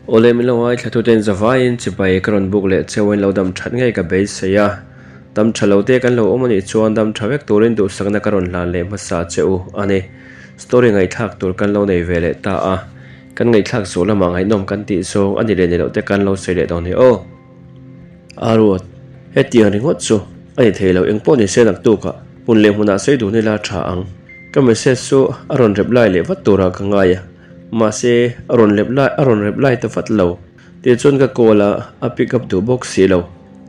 Awle min lo ngaithla tuten zavaiin chibai ka rawn buk leh cheu in lo dam that ngei ka beisei a, dam tha lo te kan lo awm anih chuan dam tha vek turin duhsakna ka rawn hlan leh hmasa che u a ni. Story ngaihthlak tur kan lo nei ve leh ta a, kan ngaihthlak zawh lamah ngaihnawm kan tih zawng a ni leh ni loh te kan lo sawi leh dawn hi aw. A ruat, hetiang ringawt chu a ni thei lo, engpawh ni se naktukah hmun leh hmunah sawi dun ila tha ang. Ka message chu a rawn reply leh vat turah ka ngai a, mahse a rawn reply a rawn reply ta vat lo. Tichuan ka call a, a pick up duh bawk si lo.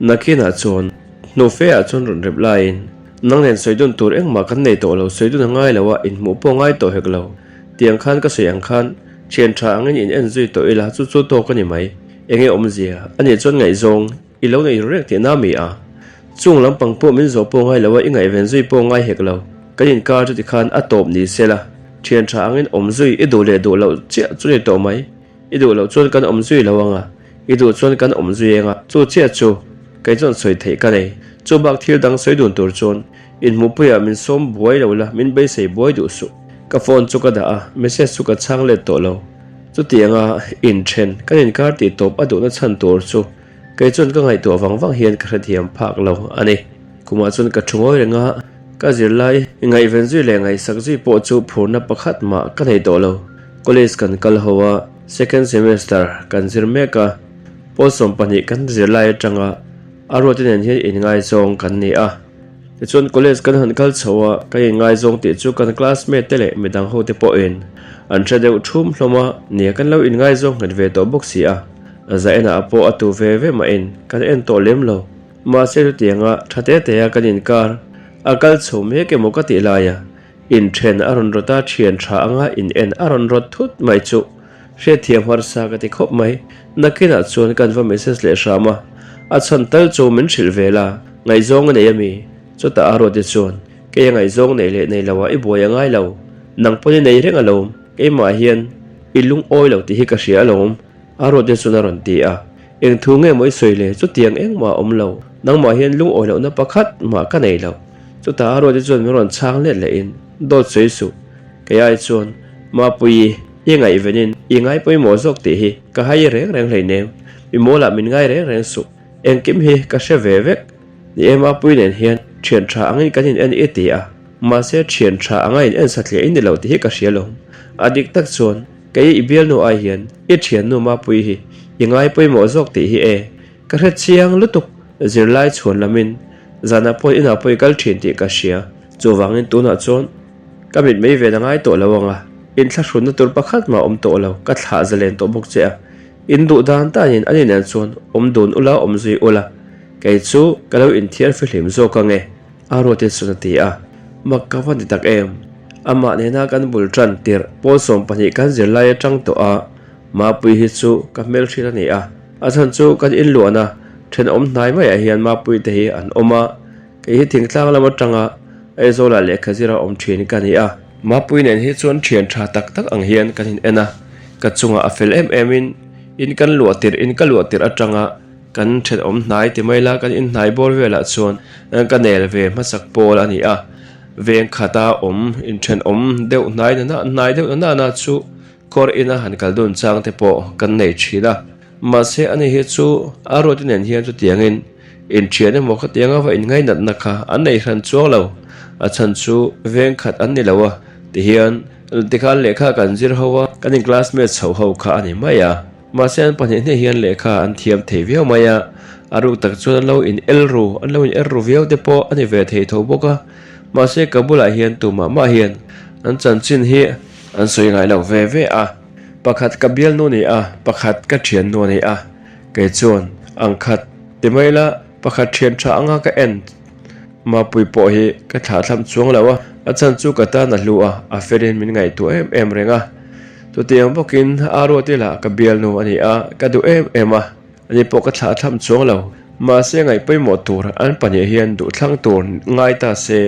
Nakinah chuan hnu fe ah chuan rawn reply in, Nang nen sawi dun tur engmah kan nei tawh lo, sawi dun a ngai lo a, inhmuh pawh ngai tawh hek lo. Tiang khan ka sawi ang khan thian tha angin in en zui tawh ila chu chu tawk a ni mai. Enge awmzia? A nih chuan ngaihzawng i lo nei reng tihna mi a? Chung lampang pawh min zawh pawh ngai lo a, i ngaihven zui pawh ngai hek lo. Kan inkar chuti khan a tawp ni se la, thian tha angin awm zui i duh leh duh loh chiah chu ni tawh mai. I duh loh chuan kan awm zui lo ang a, i duh chuan kan awm zui eng a, chu chiah chu kei chuan sawi theih ka nei. Chu bak thil dang sawi dun tur chuan inhmuhpuiah min sawm buai lo la, min beisei buai duh suh. Ka phone chu ka dah a, message chu ka chhang let tawh lo. Chutianga inthen kan inkar tih tawp a duhna chhan tur chu kei chuan ka ngaihtuah vang vang hian ka hrethiam phak lo a ni. Kumah chuan ka thu ngawi reng a, ka zirlai ngaihven zui leh ngaihsak zui pawh chu phurna pakhat mah ka nei tawh lo. College kan kal ho a, second semester kan zir mek a, pawl 12 kan zirlai atanga a ruate nen hian inngaizawng kan ni a. Tichuan college kan han kal chho a, kan inngaizawng tih chu kan classmate te leh midang ho te pawhin an hre deuh thum hlawm a, nia kan lo inngaizawng nghet ve tawh bawk si a, Zaenah pawh a tu ve ve mahin kan en tawh lem lo. Mahse chutianga tha te te a kan inkar a kal chho mek emaw ka tih laia inthen a rawn rawt a, thian tha anga in en a rawn rawt thut mai chu hriatthiam harsa ka ti khawp mai. Nakinah chuan kan va message leh hram a, a chhan tal chu min hrilh ve la. Ngaihzawng a nei ami? Chutah a ruat te chuan, Kei a ngaihzawng nei leh nei lo ah i buai a ngai lo. Nang pawn i nei reng alawm, keimah hian i lungawi lo tih hi ka hria alawm, a ruat te chuan a rawn ti a. Eng thu nge maw i sawi le? Chutiang engmah a awm lo. Nangmah hian lungawi lohna pakhat mah ka nei lo. Chutah a ruat te chuan min rawn chhang let lehin, Dawt sawi suh. Kei ai chuan, Mapuii, i ngaihvenin i ngaipawimawh zawk tih hi ka hai reng reng hleinem. Mi mawlah min ngai reng reng suh. Engkim hi ka hre ve vek. Ni e Mapui nen hian thian tha angin kan in en i ti a, mahse thian tha anga in en satliah in ni lo tih hi ka hria lo. A dik tak chuan kei i bialnu ai hian i thiannu Mapui hi i ngai pawimawh zawk tih hi e ka hre chiang lutuk. Zirlai chhuan lamin zanah pawh inah pawh i kal thin tih ka hria. Chuvangin tunah chuan ka mit mei ven a ngai tawh lo anga inthlahrunna tur pakhat mah awm tawh lo ka thlah zalen tawh bawk che a. In duh dan tanin an inel chuan awm dun ula awm zui ula, kei chu ka lo inthiar fihlim zawk ang e, a ruatin chuan a ti a. Mak ka va ni tak em? Amah nena kan bul tan tirh pawl 12 kan zir lai atang tawh a, Mapui hi chu ka hmelhriat a ni a, a chhan chu kan inluahna thenawm hnai maiah hian Mapui te hi an awm a, kei hi thingtlang lam atanga Aizawlah lehkha zira awm thin ka ni a. Mapui nen hi chuan thian tha tak tak ang hian kan in en a, ka chungah a fel em em in, in kan luah tirh in ka luah tirh atanga kan thenawm hnai ti mai la kan in hnai bawr velah chuan ka nel ve hmasak pawl a ni a, veng khata awm in thenawm deuh hnai na na hnai deuh na na na chu kawr ina han kal dun chang te pawh kan nei thin a, mahse ani hi chu a ruati nen hian chutiangin Inthian emaw khatiang a va inngainatna kha an nei hran chuang lo, a chhan chu veng khat an ni lo a, tihian tikhan lehkha kan zir ho a, kan in classmate chho ho kha a ni mai a. Mahse an pahnih hnih hian lehkha an thiam thei viau mai a, a ruk tak chuan an lo in el ru, an lo in er ru viau te pawh a ni ve thei tho bawk a, mahse ka bulah hian tumah mah hian an chanchin hi an sawi ngai lo ve ve a, pakhat ka bialnu ni a, pakhat ka thiannu a ni a. Kei chuan ang khat ti mai la, pakhat thian tha anga ka en Mapui pawh hi ka thlah thlam chuang lo a, a chhan chu ka tan a hlu a, a felin min ngaihtuah em em reng a. Chutiang bawkin Aruati lah ka bialnu a ni a, ka duh em em a, ani pawh ka thlah thlam chuang lo. Mahse ngaih pawimawh tur an pahnih hian duh thlang tur ngai ta se,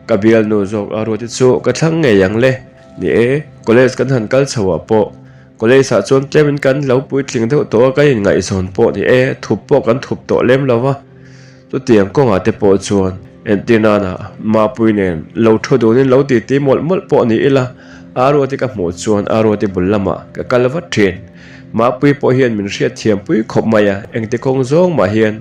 ka bialnu zawk Aruati chu ka thlang ngei ang le. Ni e, college kan han kal chho ah pawh College ah chuan tlemin kan lo puitling deuh tawh a, kan inngaihzawn pawh ni e, thup pawh kan thup tawh lem lo va. Chutiang kawngah te pawh chuan entir nana Mapui nen lo thu dunin lo titi mawlh mawlh pawh ni ila, Aruati ka hmuh chuan Aruati bul lamah ka kal vat thin. Mapui pawh hian min hriatthiam pui khawp mai a, engti kawng zawng mah hian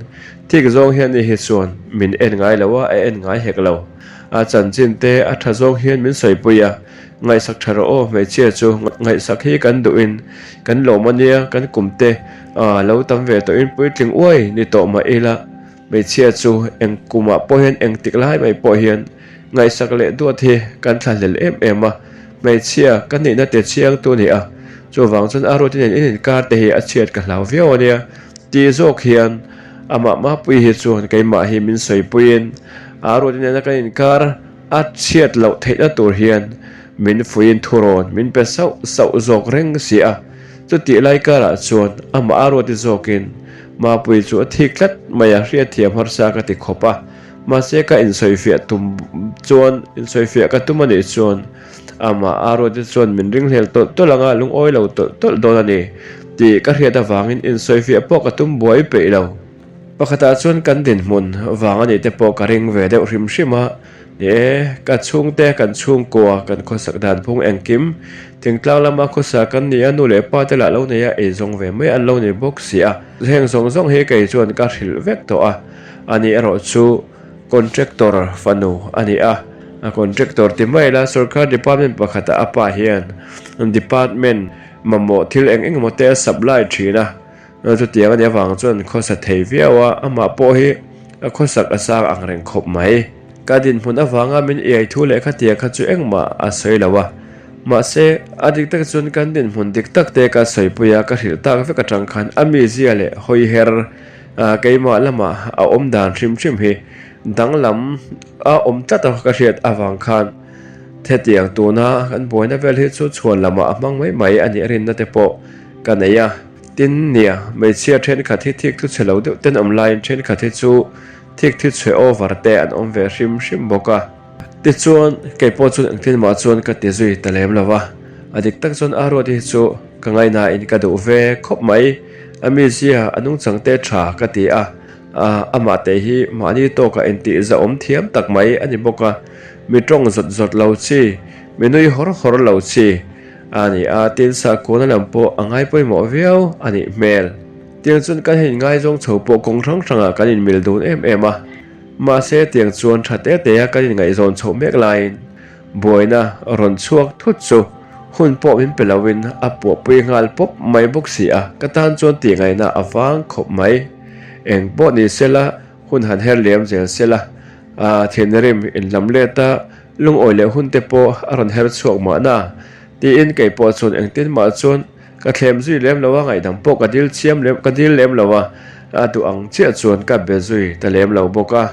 thik zawng hian ni hi chuan min en ngai lo a, a en ngai hek lo. A chanchin te a tha zawng hian min sawipui a, ngaihsak tha rawh aw hmeichhia chu ngaihsak hi kan duhin kan lawm a nia, kan kum te a lo tam ve tawhin puitling uai ni tawh mah ila hmeichhia chu eng kumah pawh hian eng tik lai mai pawh hian ngaihsak leh duat hi kan thlahlel em em a, hmeichhia ka nihna te chiang tu ni a, chuvang chuan a ruat nen in inkar te hi a chhiat ka hlau viau a nia tih zawk hian amah mapui hi chuan keimah hi min sawipuiin a ruat nena kan inkar a chhiat loh theihna tur hian min fuiin thurawn min pe sauh sauh zawk reng si a, chutih lai karah chuan amah a ruati zawkin mapui chu a thik tlat mai a, hriatthiam harsa ka ti khawp a. Mahse ka insawifiah tum chuan insawifiah ka tum a nih chuan amah a ruat te chuan min ringhlel tawlh tawlh anga lungawi lo tawlh tawlh dawn a ni tih ka hriat avangin insawifiah pawh ka tum buai peih lo. Pakhatah chuan kan dinhmun vang a nih te pawh ka ring ve deuh hrim hrim a, ni e, ka chhungte kan chhungkua kan khawsak dan phung engkim thingtlang lama khawsa kan ni a, nu leh pa te lah lo nei a eizawng ve mai an lo ni bawk si a, heng zawng zawng hi kei chuan ka hrilh vek tawh a. Ani erawh chu contractor fanu a ni a, a contractor ti mai la sorkar department pakhatah a pa hian department mamawh thil eng eng emaw te a supply thin a, chutiang a nih avang chuan khawsa thei viau a, amah pawh hi a khawsak a sang ang reng khawp mai. Ka dinhmun avanga min iai thu leh khatia kha chu engmah a sawi lo a, mahse a dik tak chuan kan dinhmun dik tak te ka sawipui a, ka hrilh tak vek atang khan a mizia leh hawiher Keimah lamah a awm dan hrim hrim hi danglam a awm tlat a ka hriat avang khan hetiang tuna kan buaina vel hi chu chhuan lamah a hmang mai mai a nih rinna te pawh ka nei a. Tin, nia, hmeichhia thenkhat hi thik thu chhe lo deuh ten awm laiin thenkhat hi chu thik thu chhe over te an awm ve hrim hrim bawk a. Tichuan, kei pawh chuan engtin mah chuan ka ti zui ta lem lo va, a dik tak chuan Aruat hi chu ka ngaihnain ka duh ve khawp mai. A mizia a nungchang te tha ka ti a, amah te hi mahni tawkah intih zahawm thiam tak mai a ni bawk a, mi tawng zawt zawt lo chi, mi nui hawr hawr lo chi a ni a, tin sakhuana lam pawh a ngai pawimawh viau a nih hmel. Tiang chuan kan hein ngaizawng chho pawh kawng hrang hrangah kan inmil dun em em a, mahse tiang chuan tha te te a kan inngaihzawn chhoh mek laiin Buaina rawn chhuak thut chu hun pawh min pe loin a puahpui nghal pawp mai bawk si a, ka tan chuan tih ngaihna a vang khawp mai. Eng pawh ni sela hun han her liam zel sela, a thinrim inlam let a, lungawi leh hun te pawh a rawn her chhuak mahna tiin kei pawh chuan engtin mah chuan ka thlem zui lem lo a, ngaihdam pawh ka dil chiam lem ka dil lem lo a, a duh ang chiah chuan ka be zui ta lem lo bawk a.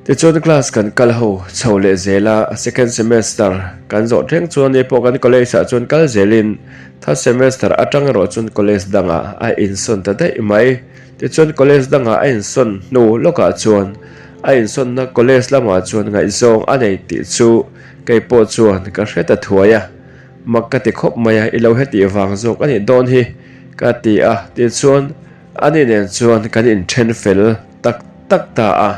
Tichuan class kan kal ho chho leh zel a, second semester kan zawh thleng chuan ni pawh kan college ah chuan kal zelin third semester atang erawh chuan college dangah a insawn ta daih mai. Tichuan college dangah a insawn hnu lawkah chuan a insawnna college lamah chuan ngaihzawng a nei tih chu kei pawh chuan ka hre ta thuai a, mak ka ti khawp mai a, i lo hetih vang zawk a nih dawn hi ka ti a, tichuan Ani nen chuan kan inthen fel tak tak ta a,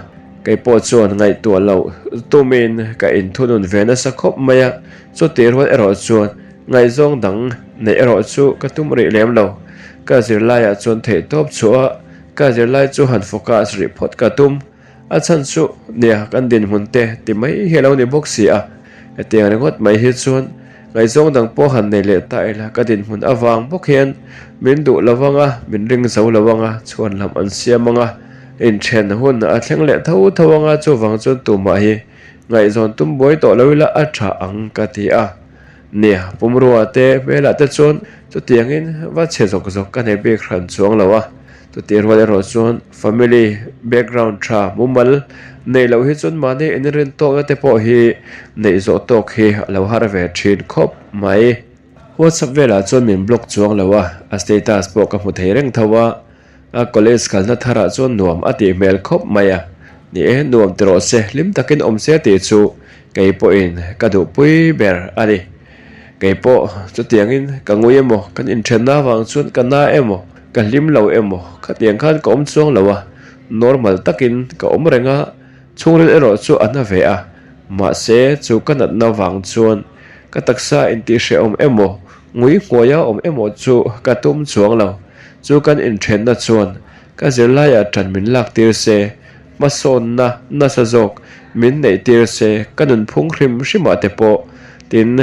kei pawh chuan ngaihtuah loh tumin ka inthunun ve nasa khawp mai a, chutih rual erawh chuan ngaihzawng dang neih erawh chu ka tum rih lem lo. Ka zirlaiah chuan theihtawp chhuah a, ka zirlai chu han focus rih phawt ka tum. A chhan chu nia kan dinhmun te ti mai hi a lo ni bawk si a, hetiang ringawt mai hi chuan ngaihzawng dang pawh han nei leh ta ila ka dinhmun avang bawk hian min duh lo ang a, min ring zo lo ang a, chhuan lam an siam ang a, inthen hun a thleng leh tho tho ang a, chuvang chuan tumah hi ngaihzawn tum buai tawh lo ila a tha ang ka ti a. Nia, pumrua te hmelah te chuan chutiangin va chhe zawk zawk ka nei bik hran chuang lo a, chutih rual erawh chuan family background tha mumal neih loh hi chuan mahni inrin tawkna te pawh hi neih zawh tawk hi a lo har ve thin khawp mai. WhatsApp velah chuan min block chuang lo a, a status pawh ka hmu thei reng tho a, A college kalna tharah chuan nuam a tih hmel khawp mai a, ni e, nuam ti rawh se, hlim takin awm se tih chu kei pawhin ka duhpui ber a ni. Kei pawh chutiangin ka ngui emaw, kan inthenna avang chuan ka na emaw, ka hlim lo emaw, khatiang khan ka awm chuang lo a, normal takin ka awm reng a, chhungril erawh chu a na ve a, mahse chu ka natna vang chuan ka taksa intihhrehawm emaw, Ngui hnuaia awm emaw chu ka tum chuang lo. Chu kan inthenna chuan ka zirlaiah ṭan min lak tir se, hmasawnna nasa zawk min neih tir se, ka nunphung hrim hrimah te pawh tin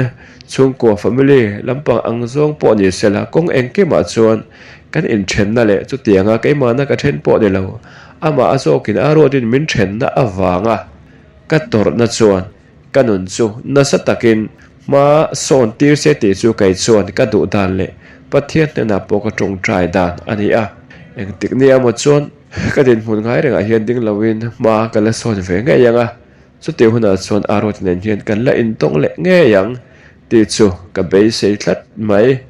chhungkua family lampang ang zawng pawh ni sela kawng engkimah chuan kan inthenna leh chutianga keimahna ka then pawh ni lo, amah a zawkin a ruatin min thenna avanga ka tawrhna chuan Ka nun chu nasa takin hma sawn tir se tih chu kei chuan ka duh dan leh Pathian hnenah pawh ka tawngtai dan a ni a. Engtik nia maw chuan ka dinhmun ngai rengah hian ding loin hma ka la sawn ve ngei ang a, chutih hunah chuan Aruati nen hian kan la intawng leh ngei ang tih chu ka beisei tlat mai.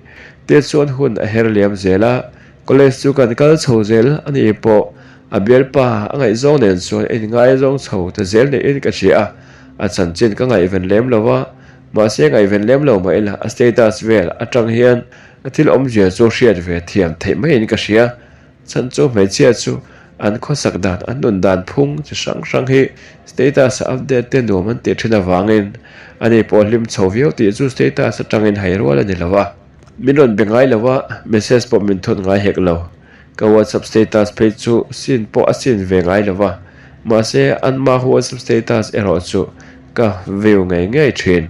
Tichuan hun a her liam zel a, college chu kan kal chho zel a ni pawh A bialpa a ngaihzawng nen chuan a inngaizawng chho ta zel niin ka hria a, a chanchin ka ngaihven lem lo a, mahse ngaihven lem lo mah ila a status vel atang hian a thil awmzia chu hriat ve thiam theih maiin ka hria. Chhan chu hmeichhia chu an khawsak dan, an nun dan phung chi hrang hrang hi status a update te nuam an tih thin avangin ani pawh hlim chho viau tih chu status atangin hai rual a ni lo a. Min rawn be ngai lo a, message pawh min thawn ngai hek lo. Ka WhatsApp status phei chu sin pawh a sin ve ngai lo va, mahse anmah WhatsApp status erawh chu ka view ngei ngei thin.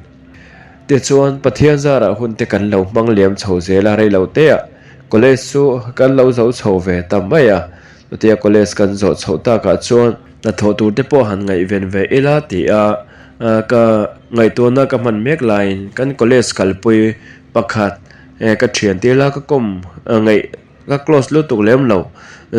Tichuan, Pathian zarah hun te kan lo hmang liam chho zel a, rei lo te ah college chu kan lo zo chho ve ta mai a. Chutia college kan zawh chhoh takah chuan hnathawh tur te pawh han ngaihven ve ila ti a, ka ngaihtuahna ka hman mek laiin kan college kalpui pakhat ka thian tir la ka kawm ngaih Ka close lutuk lem lo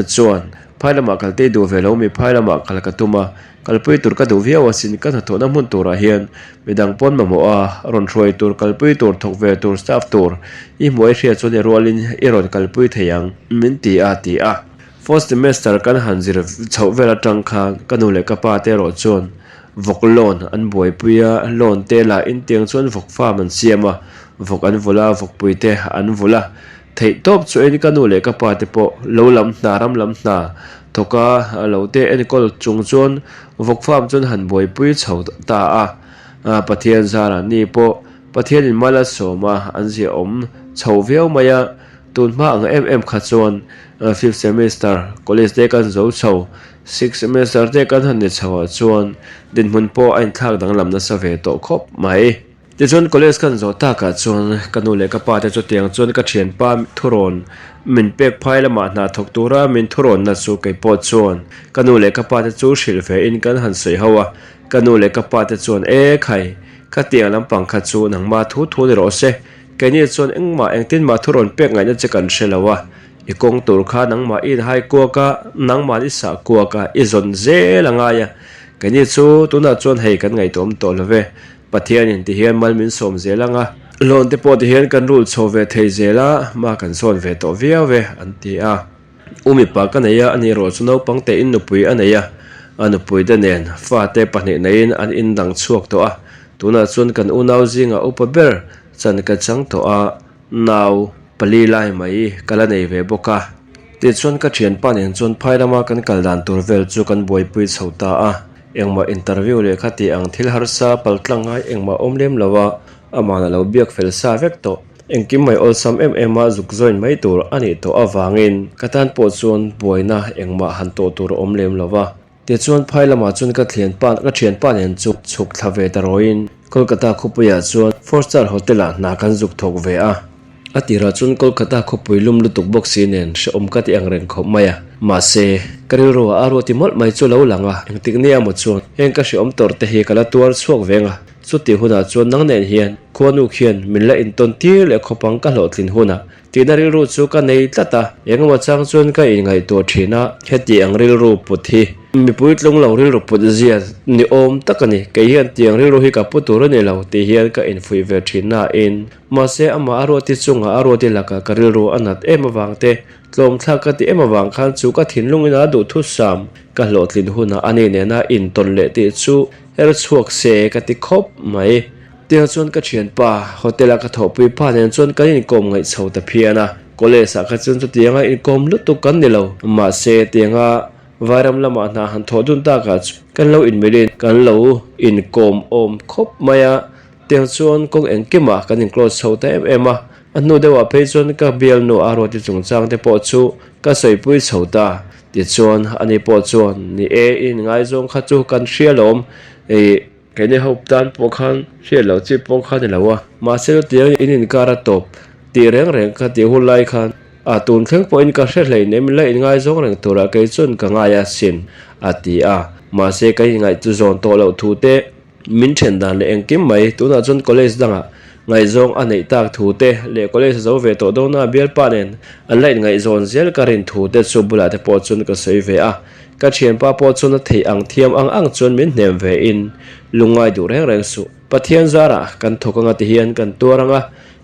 chuan phai lamah kal te duh ve lo mi phai lamah kal ka tum a, kalpui tur ka duh viau asin ka hnathawhna hmun turah hian midang pawn mamawh a, rawn hruai tur kalpui tur thawk ve tur staff tur i hmuh i hriat chuan i rualin i rawn kalpui thei ang min ti a ti a. First semester kan han zir chhoh vel atang khan ka nu leh ka pa te erawh chuan vawk loan an buaipui a, loan te lah intiang chuan vawk farm an siam a, vawk an vulh a, vawkpui te an vulh a. Theih tawp chu en ka nu leh ka pa te pawh lo lam hna ram lam hna thawk a lo te enkawl chung chuan vawk farm chuan han buaipui chho ta a, Pathian zarah ni pawh Pathian in mal a sawm a an ziahawm chho viau mai a, tun hma ang em em kha chuan fifth semester college te kan zo chho sixth semester te kan han ni chho ah chuan dinhmun pawh a inthlak danglam nasa ve tawh khawp mai. Tichuan college kan zawh takah chuan ka nu leh ka pa te chutiang chuan ka thianpa thurawn min pek phai lamah hna thawk tura min thurawnna chu kei pawh chuan ka nu leh ka pa te chu hrilh ve in kan han sawi ho a, ka nu leh ka pa te chuan e khai khatiang lampang kha chu nangmah thu thu ni rawh se, keini chuan engmah engtin mah thurawn pek ngaihna che kan hre lo a, i kawng tur kha nangmah i inhai kuak a, nangmah i sah kuak a, i zawn zel a ngai a, keini chu tunah chuan hei kan ngaihtuahawm tawh lo ve. Pathianin ti hian mal min sawm zel ang a, loan te pawh ti hian kan rul chho ve thei zel a, hma kan sawn ve tawh viau e an ti a. U mipa ka nei a, ani erawh chu naupang te in nupui a nei a, a nupui te nen fate pahnih neiin an indang chhuak tawh a, tunah chuan kan unau zingah upa ber chan ka chang tawh a, Nau pali lai mai ka la nei ve bawk a. Tichuan ka thianpa nen chuan phai lama kan kal dan tur vel chu kan buaipui chho ta a. Engmah interview leh kha tih ang thil harsa paltlang ngai engmah awm lem lo a, aman a lo biak fel sa vek tawh. Engkim mai awlsam em em a zuk join mai tur a nih tawh avangin ka tan pawh chuan buaina engmah han tawh tur a awm lem lo a. Tichuan phai lamah chuan ka thianpa ka thianpa nen chu chhuk thla ve ta rawhin Kolkata khawpuiah chuan Four Star Hotel ah hna kan zuk thawk ve a. A tirah chuan Kolkata khawpui lum lutuk bawk si nen hrehawm ka ti ang reng khawp mai a. Mahse, ka rilru ah a ruati mawlh mai chu lo lang a, engtik nia maw chuan heng ka hrehawm tawrh te hi ka la tuar chhuak veng a. Chutih hunah chuan nang nen hian khuanu khian min la intawn tir leh khawp ang ka hlawhtlin hunah Tihna rilru chu ka nei tlat a, engemaw chang chuan ka inngaihtuah thin a, heti ang rilru put hi mipui tlung lo rilru put zia ni awm tak a ni, kei hian tiang rilru hi ka pu tur a ni lo tih hian ka infuih ve thin nain, mahse amah a ruati chungah a ruati lakah ka rilru a nat em avang te, tlawmthlak ka ti em avang khan chu ka thinlungin a duhthusam ka hlawhtlin hunah a ni nena intawn leh tih chu her chhuak se ka ti khawp mai. Tiang chuan ka thianpa, hotel a ka thawhpui pa nen chuan kan inkawm ngaih chho ta phian a, college ah kha chuan chutianga inkawm lutuk kan ni lo. Mahse, tianga Vairam lamah hna han thawh dun takah chuan kan lo inmelin kan lo inkawm awm khawp mai a, tiang chuan kawng engkimah kan in close chho ta em em a. A hnu deuhah phei chuan ka bialnu a ruati chungchang te pawh chu ka sawipui chho ta. Tichuan, ani pawh chuan, Ni e, i inngaizawng kha chu kan hria lawm. Ih, keini ho tan pawh khan hriat loh chi pawh kha ni lo a. Mahse, chutiang in inkar a tawp tih reng reng ka tih hun lai khan a tun thleng pawhin ka hre hleinem la inngaizawng reng turah kei chuan ka ngai a sin, a ti a. Mahse, ka inngaih zawn tawh loh thu te Min then dan leh engkim mai, tunah chuan college dangah ngaihzawng a neih tak thu te leh college a zo ve tawh dawna bialpa nen an la inngaihzawn zel ka rin thu te chu bulah te pawh chuan ka sawi ve a. Ka thianpa pawh chuan a theih ang thiam ang ang chuan min hnem ve in lungngai duh reng reng suh. Pathian zarah kan thawk anga ti hian kan tuar anga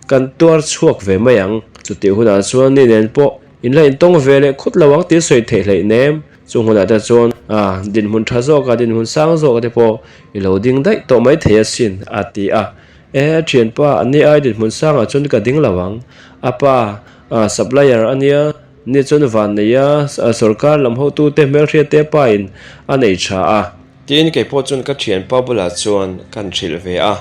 kan tuar chhuak ve mai ang. Chutih hunah chuan ni nen pawh In la intawng ve leh khut lo ang tih sawi theih hleih nem. Chung hunah te chuan a dinhmun tha zawk a, dinhmun sang zawk te pawh i lo ding daih tawh mai thei asin, a ti a. E, thianpa, an ni ai dinhmun sangah chuan ka ding lo ang. A pa, a supplier a nia, ni chuan van nei a, sorkar lam hotute hmelhriat te pa in a nei tha a. Tiin kei pawh chuan ka thianpa bulah chuan kan hrilh ve a,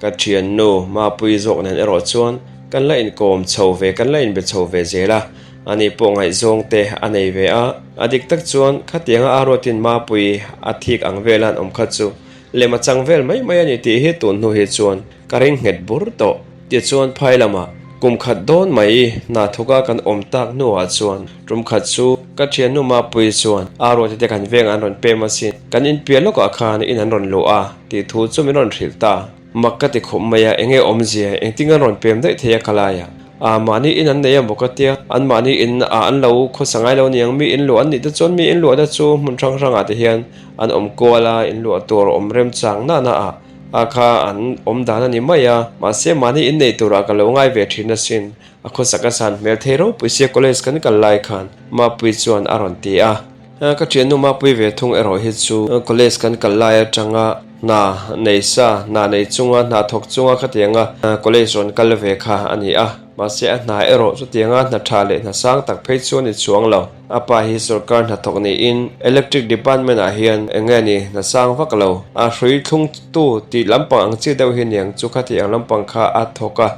ka thiannu Mapuii zawk nen erawh chuan kan la inkawm chho ve, kan la inbe chho ve zel a, ani pawh ngaihzawng te a nei ve a, a dik tak chuan khatianga a ruatin Mapuii a thik ang vela an awm kha chu lem a chang vel mai mai a ni tih hi tun hnu hi chuan ka ring nghet bur tawh. Tichuan phai lamah kum khat dawn mai hna thawka kan awm tak hnuah chuan tum khat chu ka thiannu Mapuii chuan a ruati te kan veng an rawn pem asin, kan inpiah lawkah khan in an rawn luh a tih thu chu min rawn hrilh ta. Mak ka ti khawp mai a, enge awmzia, engtin an rawn pem daih thei a ka laiah. A mahni in an nei a maw ka tia, an mahni in ah an lo khawsa ngai lo niang, mi in luah an nih te chuan mi in luah te chu hmun hrang hrangah te hian an awm kual a, in luah tur awm remchang nahna ah A kha an awm dan a ni mai a, mahse mahni innei turah ka lo ngai ve thin asin. A khawsak a san hmel thei ropui sia college kan kal lai khan Mapuii chuan a rawn ti a. Ka thiannu Mapuii ve thung erawh hi chu college kan kal lai atanga hna nei sa, hna nei chunga hna thawk chunga khatianga college rawn kal ve kha a ni a. Mahse a hna erawh chutianga hna tha leh hna sang tak phei chu a ni chuang lo. A pa hi sorkar hnathawk niin Electric Department ah hian eng nge ni hna sang vak lo. A hrui thlung tu tih lampang ang chi deuh hi niang chu khati ang lampang kha a thawk a,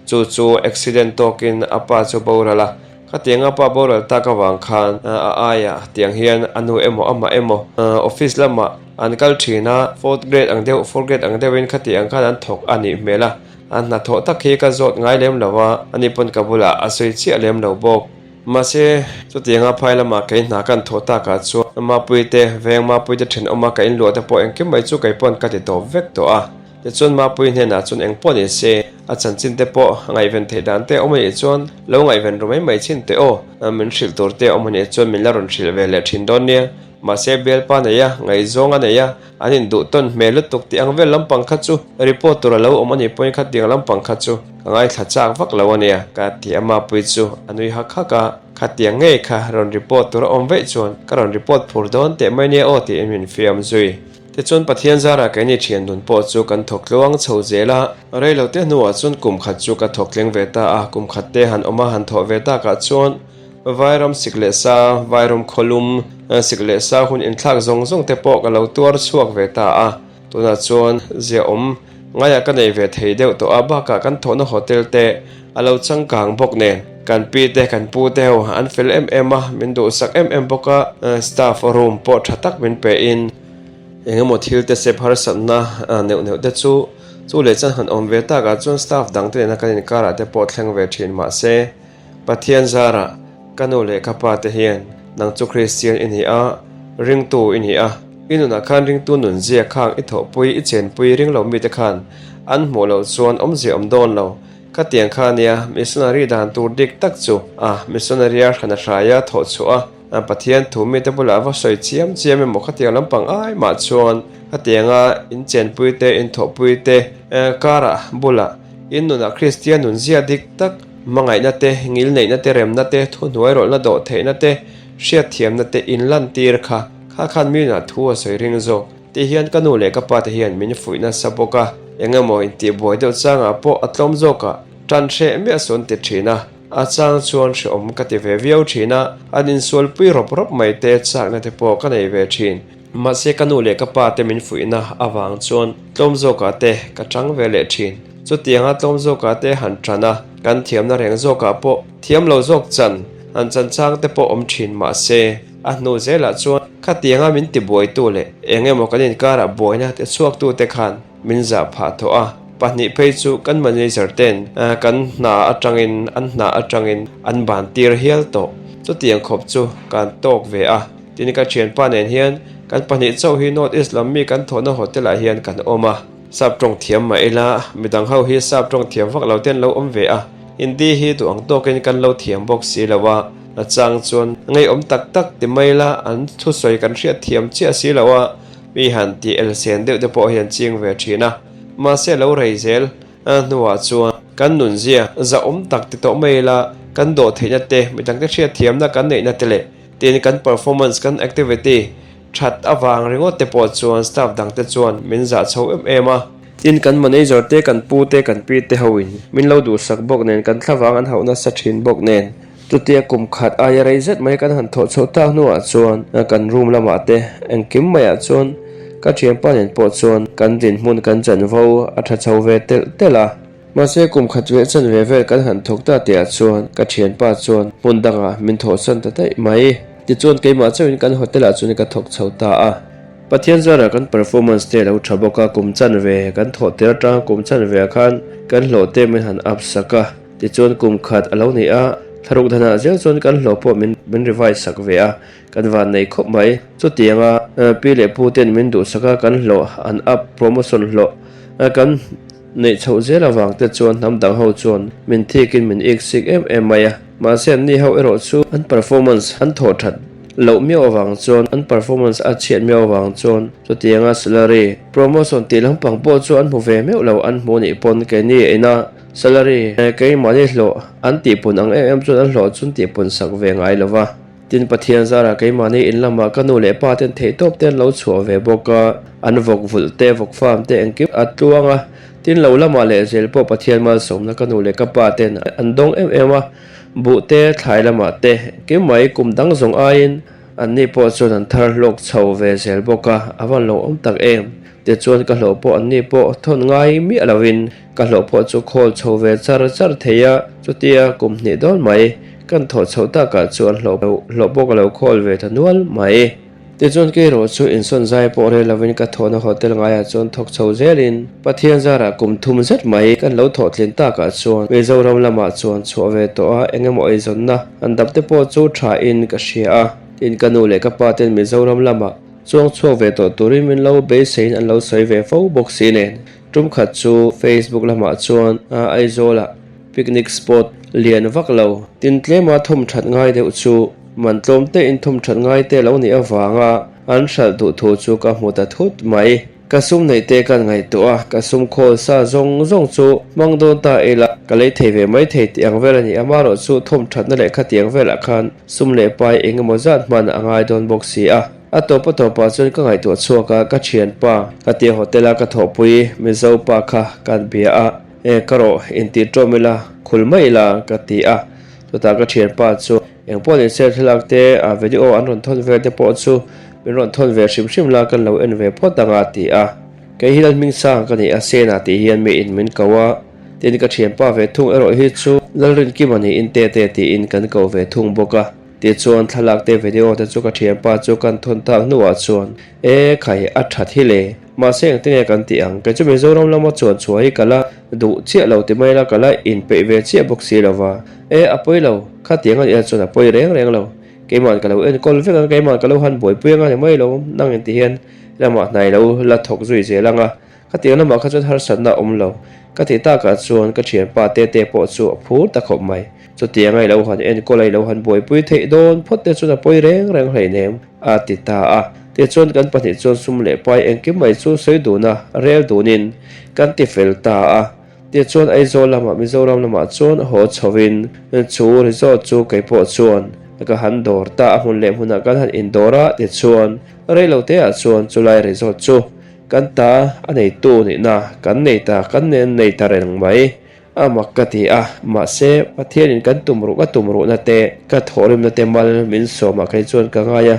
chu chu accident tawkin a pa chu boral a. Khatiang a pa boral tak avang khan a aiah tiang hian a nu emaw amah emaw office lamah an kal thin a, fourth grade ang deuh fourth grade ang deuhin khati ang khan an thawk a nih hmel a. A hnathawh tak hi ka zawt ngai lem lo a, ani pawn ka bulah a sawi chiah lem lo bawk. Mahse, chutianga phai lamah kei hna kan thawh takah chuan Mapuite veng Mapuite thenawma ka inluah te pawh engkim mai chu kei pawn ka ti tawp vek tawh a. Tichuan Mapui hnenah chuan eng pawh ni se, a chanchin te pawh ngaihven theih dan te awm a nih chuan lo ngaihven ru mai mai chin teh aw, min hrilh tur te awm a nih chuan min la rawn hrilh ve leh thin dawn nia. Mahse, bialpa nei a, ngaihzawng a nei a, an induh tawn hmel lutuk tih ang vel lampang kha chu report tur a lo awm a nih pawhin khatiang lampang kha chu ka ngaithla chak vak lo a nia ka ti a Mapuii chu a nui hak hak a, khatiang ngei kha rawn report tur a awm veih chuan ka rawn report phur dawn teh mai nia aw tiin min fiam zui. Tichuan Pathian zarah keini thian nun pawh chu kan thawk tluang chho zel a, reilote hnuah chuan kum khat chu ka thawk tleng ve ta a, kum khat te han awm a han thawh ve takah chuan Vairam sik leh sa, vairam khawlum, sik leh sa hun inthlak zawng zawng te pawh ka lo tuar chhuak ve ta a. Tunah chuan ziaawm ngaiah ka nei ve thei deuh tawh a, bakah kan thawhna hotel te a lo changkang bawk nen. Kan pi te, kan pu te ho an fel em em a, min duhsak em em bawk a, staff room pawh tha tak min pe in eng emaw thil te sep harsatna neuh neuh te chu chu leh chuan han awm ve takah chuan staff dang te nena kan inkarah te pawh thleng ve thin mahse, Pathian zarah ka nu leh ka pa te hian nang chu Kristian i ni a, ringtu i ni a, i nunah khan ringtu nunzia khang i thawhpui i chenpui ring lo mite khan an hmuh loh chuan awmzia awm dawn lo. Khatiang kha nia missionary dan tur dik tak chu a missionary a hran a hraia thawh chhuah a, Pathian thu mite bulah va sawi chiam chiam emaw khatiang lampang ai mah chuan khatianga in chenpui te in thawhpui te karah bulah in nunah Kristian nunzia dik tak Hmangaihna te, ngilneihna te, remna te, thuhnuai rawlhna dawh theihna te, hriatthiamna te inlantir kha kha khan mi nunah thu a sawi ring zawk. Ti hian ka nu leh ka pa te hian min fuih nasa bawk a, eng emaw intihbuai deuh changah pawh a tlawm zawkah tan hreh miah sawn ti thin a, a chang chuan hrehawm ka ti ve viau thin a, an insualpui rawp rawp mai te chakna te pawh ka nei ve thin. Mahse ka nu leh ka pa te min fuihna avang chuan tlawm zawkah te ka chang ve leh thin. Chutianga tlawm zawkah te han ṭan a, kan thiamna reng zawkah pawh thiam lo zawk chan han chan chang te pawh awm ṭhin mah se, a hnu zelah chuan khatianga min tibuaitu leh eng emaw kan inkarah buaina te chhuaktute khan min zah phah tawh a. Pahnih phei chu kan manager ten kan hna atangin an hna atangin an ban tir hial tawh. Chutiang khawp chu kan tawk ve a. Tin ka thianpa nen hian kan pahnih chauh hi North East lam mi kan thawhna hotel ah hian kan awm a. Sap tawng thiam mah ila midang ho hi sap tawng thiam vak lo te an lo awm ve a. Hindi hi duh ang tawkin kan lo thiam bawk si lo a. A chang chuan ngeiawm tak tak ti mai ila an thusawi kan hriat thiam chiah si lo a. Mi han tih elsen deuh te pawh hi an ching ve thin a. Mahse lo rei zel a hnuah chuan kan nunzia zahawm tak ti tawh mai ila kan dawh theihna te, midangte hriatthiamna kan neihna te leh tin kan performance, kan activity that avang ringawt te pawh chuan staff dangte chuan min zah chho em em a. Tin kan manager te, kan pu te, kan pi te hoin min lo duhsak bawk nen kan thlavang an hauh nasa thin bawk nen chutia kum khat aia rei zet mai kan han thawh chhoh tak hnuah chuan kan room lamah te engkim maiah chuan ka thianpa nen pawh chuan kan dinhmun kan chanvo a tha chho ve telh telh a. Mahse kum khat ve chanve vel kan han thawk ta tihah chuan ka thianpa chuan hmun dangah min thawhsan ta daih mai. Tichuan keimah chauhin kan hotel ah chuan ka thawk chho ta a. Pathian zarah kan performance te a lo tha bawk a, kum chanve kan thawh tir atanga kum chanve ah khan kan hlawh te min han up sak a. Tichuan kum khat a lo ni a, thlaruk danah zel chuan kan hlawh pawh min min revise sak ve a, kan van nei khawp mai. Chutianga pi leh pu ten min duhsak a, kan hlawh an up promotion hlawh kan Neih chhoh zel avang te chuan hnam dang ho chuan min thikin min ik sik em em mai a, mahse an ni ho erawh chu an performance an thawh that loh miau avang chuan an performance a chhiat miau avang chuan chutianga salary promotion tih lampang pawh chu an hmu ve meuh lo an hmu nih pawn keini ina salary keimahni hlawh an tihpun ang em em chuan an hlawh chu an tihpun sak ve ngai lo va. Tin, Pathian zarah keimahni in lamah ka nu leh pa ten theihtawp te an lo chhuah ve bawk a, an vawk vulh te, vawk farm te engkim a tluang a. Tin, lo lamah leh zel pawh Pathian malsawmna ka nu leh ka pa ten an dawng em em a, buh te, thlai lamah te engkim mai kum dang zawng aiin anni pawh chuan an thar hlawk chho ve zel bawk a, a van lo awm tak em. Tichuan ka hlawh pawh anni pawh thawn ngai miah lovin Ka hlawh pawh chu khawl chho ve char char thei a, chutia kum hnih dawn mai kan thawh chhoh takah chuan hlawh hlawh pawh ka lo khawl ve ta nual mai. Tichuan kei erawh chu insawn zai pawh rel lovin ka thawhna hotel ngaiah chuan thawk chho zelin Pathian zarah kum thum zet mai kan lo thawh tlin takah chuan Mizoram lamah chuan chhuah ve tawh a, eng emaw eizawnna han dap te pawh chu tha in ka hria a, tin ka nu leh ka pa ten Mizoram lamah chuang chhuak ve tawh turin min lo beiseiin an lo sawi ve fo bawk si nen. Tum khat chu Facebook lamah chuan Aizawlah picnic spot lian vak lo tin tlema thum that ngai deuh chu man tlawm te in thum that ngai te lo nih avanga an hralh duh thu chu ka hmu ta thut mai. Ka sum neih te kan ngaihtuah a, ka sum khawl sa zawng zawng chu hmang dawn ta ila ka lei thei ve mai thei tih ang vel a ni. Amaherawh chu thum thatna leh khatiang velah khan sum leh pai eng emaw zat hman a ngai dawn bawk si a. A tawp a tawpah chuan ka ngaihtuah chhuak a, ka thianpa ka tia hotel a ka thawhpui Mizo pa kha kan bia a, e ka rawh intih ṭawm ila khul mai ila ka ti a, chutah ka thianpa chu engpawh ni se thlalak te a video an rawn thawn vel te pawh chu min rawn thawn ve hrim hrim la kan lo en ve phawt ang a ti a, kei hi Lalhmingsang ka ni a Sena tih hian mi in min ko a, tin ka thianpa ve thung erawh hi chu Lalrinkima niin Tete tiin kan ko ve thung bawk a. Tichuan thlalak te video te chu ka thianpa chu kan thawn tak hnuah chuan E khai a that hi le, mahse engte nge kan tih ang, kei chu Mizoram lama chuan chhuah hi ka la duh chiah lo ti mai la ka la inpeih ve chiah bawk si lo va, E a pawi lo, khatiang a nih chuan a pawi reng reng lo, keima'n ka lo enkawl vek ang, keima'n ka lo han buaipui anga ni mai lo, nang inti hian lamah hnai lo la thawk zui zel anga Khatiang lamah kha chuan harsatna a awm lo. Ka tih takah chuan ka thianpa Tete pawh chu a phur ta khawp mai. Chutianga i lo han enkawl a, i lo han buaipui theih dawn phawt te chuan a pawi reng reng hleinem, a ti ta a. Tichuan kan pahnih chuan sum leh pai engkim mai chu sawi dun a, rel dunin kan ti fel ta a. Tichuan Aizawl lamah Mizoram lamah chuan haw chhovin chu resort chu kei pawh chuan ka han dawr ta a, hmun leh hmunah kan han indawr a, tichuan reiloteah chuan chulai resort chu Kan ta a neitu nihna kan nei ta, kan nen nei ta reng mai. A mak ka ti a, mahse Pathianin kan tum ruh ka tum ruhna te, ka thawhrimna te mal min sawmah kei chuan ka ngai a,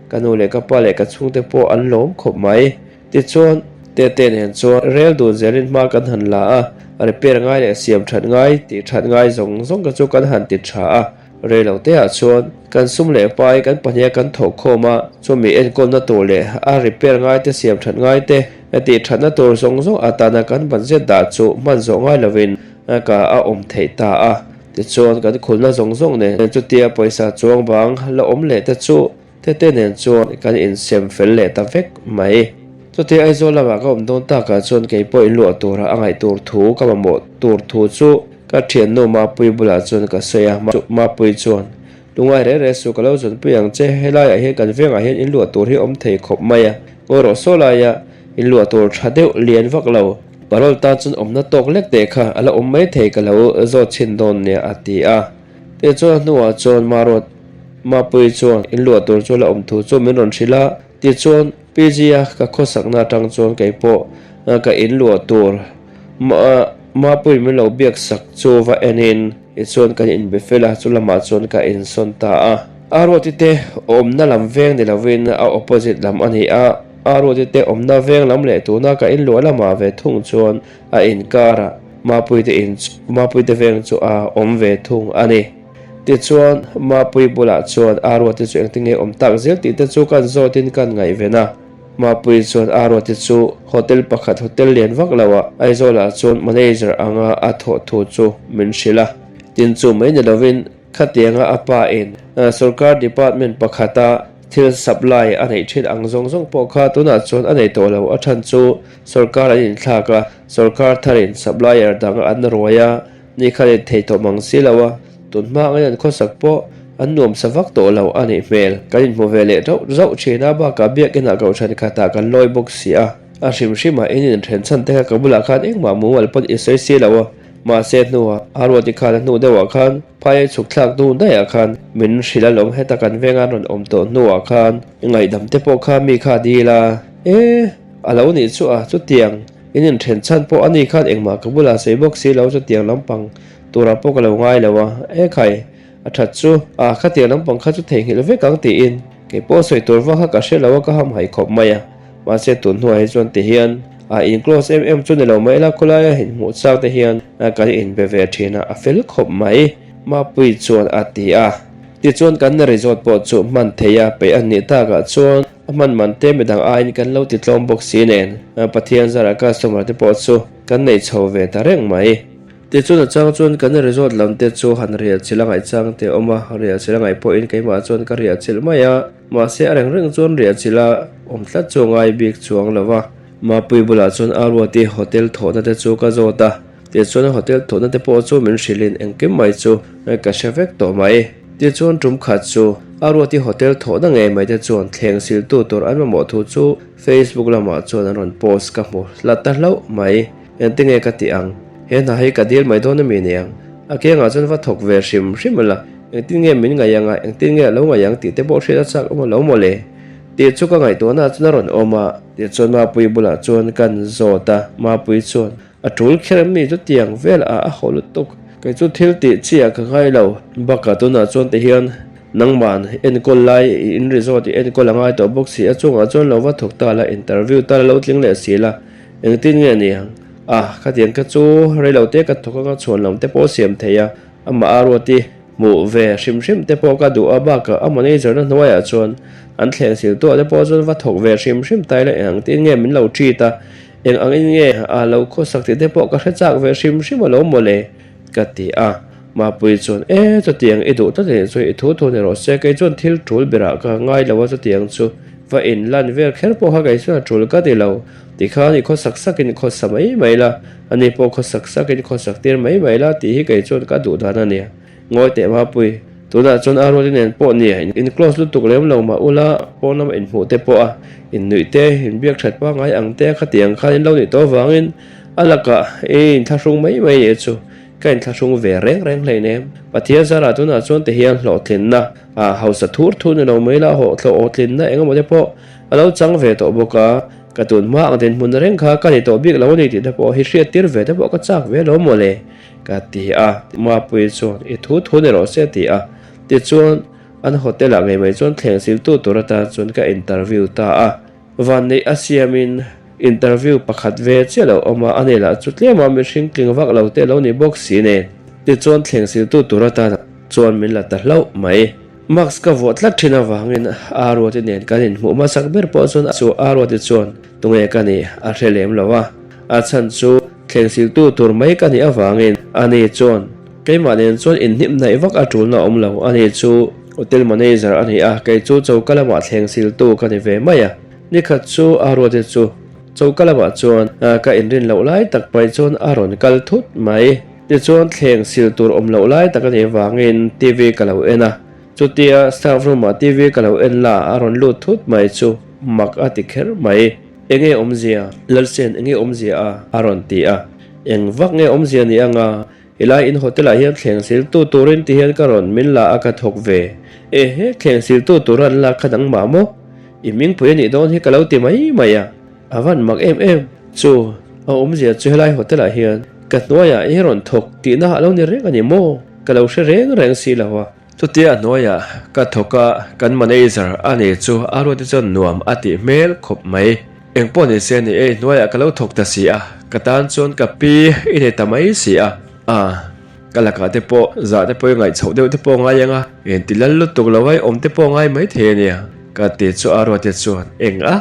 ka nu leh ka pa leh ka chhungte pawh an lawm khawp mai. Tichuan, Tete nen chuan rel dun zelin hma kan han la a, Repair ngai leh siam that ngai tih that ngai zawng zawng te chu kan han ti tha a. Rei lo te ah chuan kan sum leh pai kan pahniha kan thawh khawm a, chumi enkawlna tur leh a repair ngai te siam that ngai te tih thatna tur zawng zawng atana kan budget dah chu hman zawh ngai lovin ka a awm theih ta a. Tichuan kan khulna zawng zawng nen chutia pawisa chuang bang la awm leh te chu Tete nen chuan kan insem fel leh ta vek mai. Chutia Aizawl lamah ka awm dawn takah chuan kei pawh inluah tura a ngaih tur thu ka mamawh tur thu chu ka thiannu Mapuii bulah chuan ka sawi a. Mapuii chuan, Lungngai reh reh suh ka lo zawnpui ang che, helaiah hian kan vengah hian inluah tur hi awm thei khawp mai a, ngawi rawh saw laia inluah tur tha deuh lian vak lo, parole tan chuan awmna tawk lek teh kha a la awm mai thei ka lo zawt chhin dawn nia a ti a. Tichuan a hnuah chuan Maruat Mapuii chuan in luah tur chu la awm thu chu min rawn hrilh a, tichuan PG-a ka khawsakna atang chuan kei pawh ka in luah tur Mapuii min lo biak sak chu va enin tichuan kan inbe fel a, chu lamah chuan ka insawn ta a. Aruati te awmna lam veng ni lovin a opposite lam a ni a, Aruati te awmna veng lam leh tuna ka in luah lamah ve thung chuan a inkarah Mapuii te in Mapuii te veng chu a awm ve thung a ni. Tichuan, Mapuii bulah chuan Aruati chu engtin nge awm tak zel tih te chu kan zawtin kan ngaihven a. Mapuii chuan Aruati chu hotel pakhat hotel lian vak loah Aizawlah chuan manager anga a thawh thu chu min hrilh a. Tin chu mai ni lovin khatianga a pa in sorkar department pakhata thil supply a neih thin ang zawng zawng pawh kha tunah chuan a nei tawh lo. A chhan chu sorkar an inthlak a, sorkar tharin supplier dang an ruai a. Ni kha let thei tawh mang si lo a, tun hma angin an khawsak pawh an nuam sa vak tawh lo a nih hmel. Kan inhmu ve leh rauh zauh thin a, bakah biakinah kohhran khatah kan lawi bawk si a. A hrim hrimah in inthen chhan te kha ka bulah khan engmah mumal pawn i sawi si lo a, mahse hnuah a ruati khan a hnu deuhah khan phai a chhuk thlak hnu daihah khan min hrilh alawm heta kan venga an rawn awm tawh hnuah khan ngaihdam te pawh kha mi kha dil a, e a lo nih chu a chutiang. In inthen chhan pawh ani khan engmah ka bulah sawi bawk si lo chutiang lampang turah pawh ka lo ngai lo a, e khai, a that chu a, khatiang lampang kha chu theihnghilh vek ang tiin kei pawh sawi tur vak kha ka hre lo a ka hamhaih khawp mai a, mahse tun hnuah hi chuan ti hian a in close em em chu ni lo mai la khawlaia inhmuh chak te hian kan inbe ve thin a, a fel khawp mai Mapuii chuan a ti a, tichuan kan resort pawh chu hman thei a peih a nih takah chuan. A hman man te midang aiin kan lo ti tlawm bawk si nen, Pathian zarah customer te pawh chu kan nei chho ve ta reng mai. Tichuan a chang chuan kan resort lam te chu han riah chilh a ngaih chang te awm a, riah chilh a ngaih pawhin keimah chuan ka riah chilh mai a, mahse a reng reng chuan riah chilh a awm tlat chu a ngai bik chuang lo va. Mapui bulah chuan Aruati hotel thawhna te chu ka zawt a, tichuan hotel thawhna te pawh chu min hrilhin engkim mai chu ka hre vek tawh mai. Tichuan tum khat chu Aruati hotel thawhna ngei mai te chuan thleng siltu tur an mamawh thu chu Facebook lamah chuan an rawn post ka hmu hlat ta hlauh mai. Engtinge ka tih ang? He hna hi ka dil mai dawn ami niang? A kiangah chuan va thawk ve hrim hrim ila, engtin nge min ngaih anga, engtin nge a lo ngaih ang tih te pawh hriat a chak awm lo maw le? Tih chu ka ngaihtuahna chuan a rawn awm a, tichuan Mapuii bulah chuan kan zawt a, Mapuii chuan, A tul kher em ni chutiang vel ah a haw lutuk, kei chu thil tih chi ah ka ngai lo, bakah tunah chuan ti hian nangman enkawl lai i in resort i enkawl a ngai tawh bawk si a, chungah chuan lo va thawk ta la, interview ta la lo tling leh si la, engtin nge ni ang? Ah, khatiang kha chu reilo te ka thawk anga chhuan lam te pawh siam thei a, amah a ruat i. Hmuh ve hrim hrim te pawh ka duh a, bakah a manager na hnuaiah chuan an thleng sil tuah te pawh chuan va thawk ve hrim hrim ta ila eng ang tin nge min lo treat a, eng ang in nge a lo khawsak tih te pawh ka hre chak ve hrim hrim alawm mawle ka ti a. Mapuii chuan e chutiang i duh tlat anih chu i thu thu ni rawh se, kei chuan thil tul berah ka ngai lo a chutiang chu va in lan vel kher pawh kha kei chuan a tul ka ti lo, tikhan i khawsak sakin khawsa mai mai la, ani pawh khawsak sakin khawsak tir mai mai la tih hi kei chuan ka duh dan a nia. Ngawi teh Mapui, tunah chuan Aruati nen pawh nia in close lutuk lem lo mah ula, pawn lama inhmuh te pawh a innuih te, inbiak that pangngai ang te khatiang khan in lo nih tawh avangin a lakah i inthlahrung mai mai nih chu ka inthlahrung ve reng reng hleinem. Pathian zarah tunah chuan ti hian hlawhtlinna ah hausa thur thur ni lo mai la, hlawhtlinna engemaw te pawh a lo chang ve tawh bawk a, ka tun hma ang dinhmun reng kha ka ni tawh bik lo a ni tih te pawh hi hriattir ve te pawh ka chak ve lo mawle. Ka ti a, Mapuii chuan i thu thu ni rawh se a ti a. Tichuan, an hotel ah ngei mai chuan thleng siltu tur atan chuan ka interview ta a. Vanneih a siamin Interview pakhat ve chiah lo awm a, ani lah chu tlema mihring tling vak lo te lo ni bawk si nen. Tichuan thleng siltu tur atan chuan min la ta hlauh mai. Mask ka vuah tlat thin avangin Aruati nen kan inhmuh hmasak ber pawh chuan chu Aruati chuan tunge ka nih a hre lem lo a, a chhan chu thleng siltu tur mai ka nih avangin ani chuan keimah nen chuan inhnim hnaih vak a tulna awm lo, ani chu hotel manager a ni a, kei chu choka lamah thleng siltu ka ni ve mai a. Nikhat chu Aruati chu choka lamah chuan ka inrin loh lai tak pai chuan a rawn kal thut mai. Tichuan thleng sil tur awm loh lai tak a nih avangin TV ka lo en a, chutia staff room ah TV ka lo en la a rawn lut thut mai chu mak a ti kher mai. Enge awmzia? Lalsen enge awmzia a? a rawn ti a. Eng vak nge awmzia ni anga helai in hotel ah hian thleng sil tu turin ti hian ka rawn min la a ka thawk ve. Ehe thleng sil tu tur an lak kha dang mah maw? I hmingpui a nih dawn hi ka lo ti mai mai a. A van mak em em chu a awmzia chu helai hotel ah hian ka hnuaiah i rawn thawk tihna a lo ni reng a ni maw? Ka lo hre reng reng si lo a. Chutia a hnuaiah ka thawk a, kan manager a ni chu a ruat te chuan nuam a tih hmel khawp mai. Engpawh ni se ni e, hnuaiah ka lo thawk ta si a, ka tan chuan ka pi i nei ta mai si a. Ah, ka lakah te pawh zah te pawh i ngaih chhoh deuh te pawh ngai ang a, inti lal lutuk lo a i awm te pawh ngai mai thei a nia ka ti chu a ruat te chuan eng a?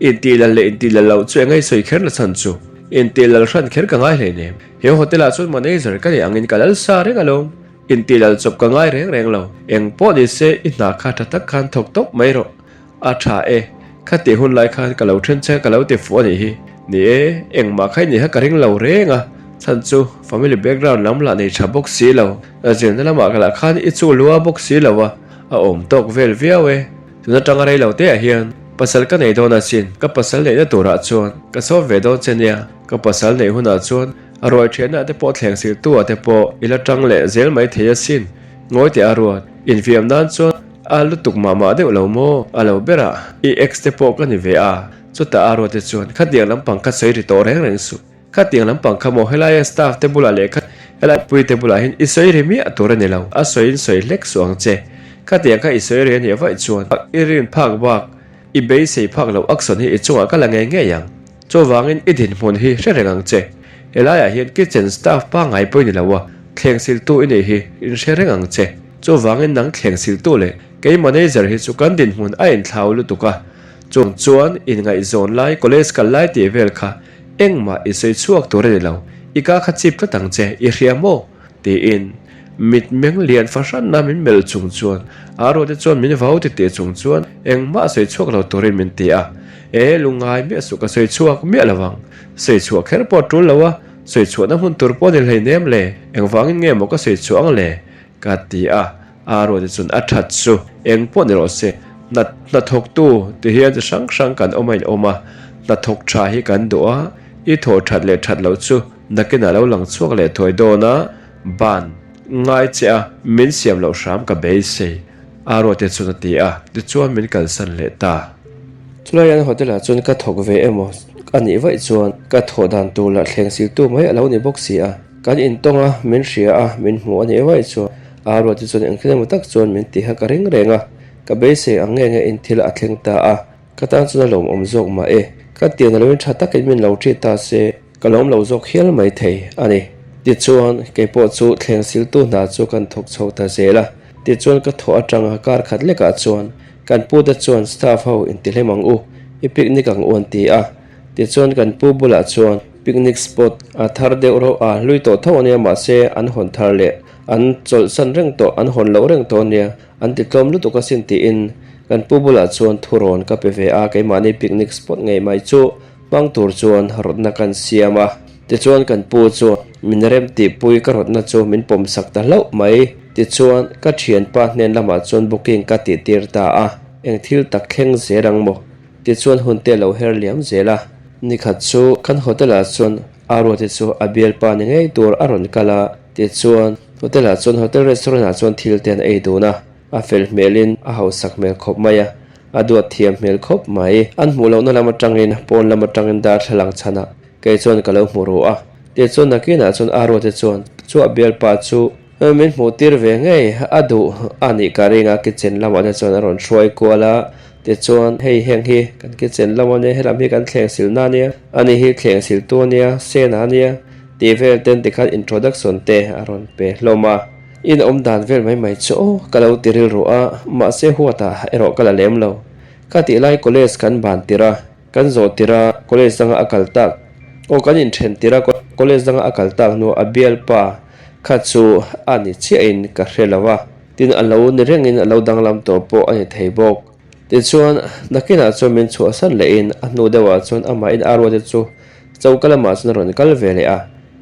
Intih lal leh intih lal loh chu eng ngai sawi kher na chhan chu. Intih lal hran kher ka ngai hleinem. He hotel ah chuan manager ka nih angin ka lal sa reng alawm. Intih lal chawp ka ngai reng reng lo. Eng pawh ni se i hna kha tha tak khan thawk tawp mai rawh. A tha e. Kha tih hun lai khan ka lo then che ka lo ti fuh a nih hi. Ni e, engmah kha i nih kha ka ring lo reng a. Chhan chu family background lam lah nei tha bawk si lo. Zirna lamah ka lah khan i chu lua bawk si lo a. A awm tawk vel viau e. Tun atanga rei lo te ah hian pasal ka nei dawn asin, ka pasal neihna turah chuan ka sawm ve dawn che nia, ka pasal neih hunah chuan a ruai thianah te pawh thleng siltu ah te pawh i la tang leh zel mai thei asin, ngawi teh a ruat, infiam nan chuan a lutuk mah mah deuh lo maw, a lo berah i ex te pawh ka ni ve a, chutah a ruat te chuan khatiang lampang kha sawi ri tawh reng reng suh, khatiang lampang kha maw helaia staff te bulah leh kha helai pui te bulah hian i sawi ri miah tur a ni lo, a sawiin sawi hlek suh ang che, khatiang kha i sawi ri a nih vaih chuan i rin phak bak i beisei phak loh action hi i chungah ka la ngei ngei ang, chuvangin i dinhmun hi hre reng ang che, helaiah hian kitchen staff pangngai pawh i ni lo a, thleng siltu i nih hi in hre reng ang che, chuvangin nang thleng siltu leh kei manager hi chu kan dinhmun a inthlau lutuk a, chung chuan inngaihzawn lai college kal lai tih vel kha Engmah i sawi chhuak tur a ni lo, i ka kha chip tlat ang che, i hria maw? tiin mitmeng lian fahranna min melh chung chuan a ruate chuan min vau ti tih chung chuan engmah sawi chhuak lo turin min ti a. E, lungngai miah suh ka sawi chhuak miah lo ang, sawi chhuah kher pawh a tul lo a, sawi chhuahna hmun tur pawh a ni hleinem le, engvangin nge maw ka sawi chhuah ang le? ka ti a. A ruate chuan a that chu eng pawh ni rawh se, hna hnathawktu ti hian chi hrang hrang kan awm a inawm a, hnathawk tha hi kan duh a, i thawh that leh that loh chu nakinah lo lang chhuak leh thuai dawn a, ban ngai che a, min siam loh hram ka beisei, a ruate chuan a ti a, tichuan min kalsan leh ta. Chulai an hotel ah chuan ka thawk ve emaw a nih vaih chuan ka thawh dan tur lah thleng siltu mai a lo ni bawk si a, kan intawng a, min hria a, min hmuh a nih vaih chuan A ruat chu chuan engthil emaw tak chuan min ti hak a reng reng a, ka beisei ang nge nge in thil a thleng ta a, ka tan chuan a lawmawm zawk mah e, ka tian a loin tha takin min lo ṭhi ta se, ka lawm lo zawk hial mai thei a ni. Tichuan, kei pawh chu thleng siltu hna chu kan thawk chho ta zel a, tichuan ka thawh atanga kar khat lekah chuan kan pute chuan staff ho intihlem ang u, i picnic ang u an ti a, Tichuan kan pu bulah chuan picnic spot a thar deuh reuh a, hlui tawh tho ania mahse an hawn thar leh an chawlhsan reng tawh, an hawn loh reng tawh ania, an ti tlawm lutuk asin tiin kan pu bulah chuan thurawn ka pe ve a, keimahni picnic spot ngei mai chu hmang tur chuan rawtna kan siam a. Tichuan kan pu chuan min rem tihpui ka rawtna chu min pawmsak ta hlauh mai. Tichuan ka thianpa hnen lamah chuan booking ka tihtir ta a, eng thil tak thleng zel ang maw? Tichuan hun te lo her liam zel a. Nikhat chu kan hotel ah chuan Aruati chu a bialpa ni ngei tur a rawn kal a, tichuan hotel ah chuan hotel restaurant ah chuan thil te an ei dun a, a fel hmel in a hausak hmel khawp mai a, a duat thiam hmel khawp mai. An hmuh lohna lam atangin pawn lam atangin darthlalang chhanah kei chuan ka lo hmu ru a, tichuan nakinah chuan Aruati chuan chu a bialpa chu min hmuh tir ve ngei a duh a nih ka ring a, kitchen lamah te chuan a rawn hruai kual a. Tichuan, hei heng hi kan kitchen lam a nia, helam hi kan thleng silna a nia, ani hi thleng siltu a nia, Sena a nia tih vel ten tikhan introduction te a rawn pe hlawm a. In awm dan vel mai mai chu aw ka lo ti rilru a, mahse huatah erawh ka la lem lo. Ka tih lai college kan ban tirh a, kan zawh tirh a college danga a kal tak aw kan inthen tirh a college danga a kal tak hnuah a bialpa kha chu a ni chiahin ka hre lo a. Tin, a lo ni rengin a lo danglam tawh pawh a ni thei bawk. Tichuan, nakinah chuan min chhuahsan lehin a hnu deuhah chuan amahin a ruate chu choka lamah chuan a rawn kal ve leh a,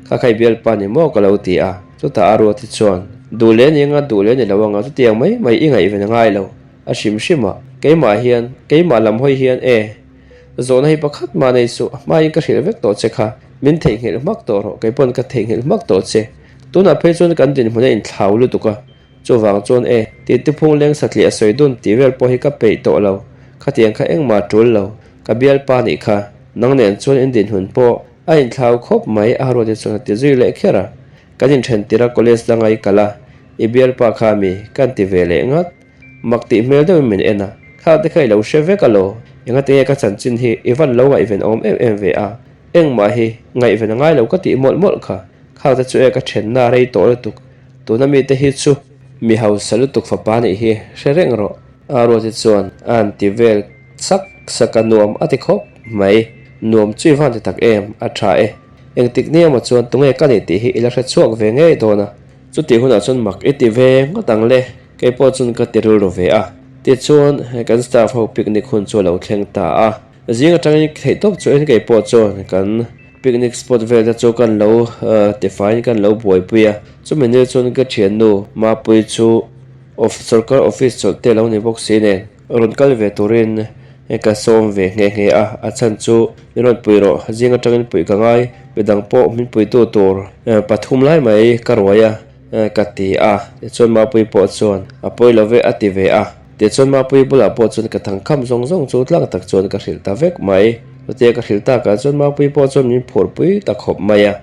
Kha khai bialpa ni maw ka lo ti a. Chutah a ruate chuan, Duh leh ni anga duh leh ni lo anga chutiang mai mai i ngaihven a ngai lo. A hrim hrim a, keimah hian, keimah lam hawi hian e, zawhna hi pakhat mah nei suh, a hmain ka hrilh vek tawh che kha, min theihnghilh hmak tawh rawh, keipawn ka theihnghilh hmak tawh che. Tunah phei chuan kan dinhmun a inthlau lutuk a, chuvang chuan e, tih tiphung leng satliah sawi dun tih vel pawh hi ka peih tawh lo, khatiang kha engmah tul lo, ka bialpa nih kha, nang nen chuan in dinhmun pawh a inthlau khawp mai a Ruati chuan a ti zui leh kher a, kan inthen tir a college danga i kal a, i bialpa kha mi kan ti ve leh ngat, mak tih hmel deuhin min en a, kha te kha i lo hre vek alaw, engati nge ka chanchin hi i van lo ngaihven awm em em ve a, engmah hi ngaihven a ngai lo ka tih mawlh mawlh kha. Khak te chu e ka thenna a rei tawh lutuk, tuna mite hi chu mi hausa lutuk fapa nih hi hre reng rawh. A Ruati chuan a han ti vel sak sak a, nuam a ti khawp mai. Nuam chu i van ti tak em, a tha e. Engtik ni emaw chuan tunge ka nih tih hi i la hre chhuak ve ngei dawn a, chutih hunah chuan mak i ti ve ngawt ang le, kei pawh chuan ka ti rilru ve a. Tichuan kan staff ho picnic hun chu a lo thleng ta a. Zing atangin theih tawp chu en kei pawh chuan kan picnic spot vel te chu kan lo tifaiin kan lo buaipui a, chumi ni chuan ka thiannu Mapuii chu sorkar office chawlh te lo ni bawk si nen rawn kal ve turin ka sawm ve nghe nghe a, a chhan chu min rawn pui rawh, zing atangin puih ka ngai, midang pawh min puitu tur pathum lai mai ka ruai a. Ka ti a, tichuan Mapuii pawh chuan a pawi lo ve a ti ve a. Tichuan Mapuii bulah pawh chuan ka thangkham zawng zawng chu tlang tak chuan ka hrilh ta vek mai. Chutia ka hrilh takah chuan Mapuii pawh chuan min phurpui ta khawp mai a.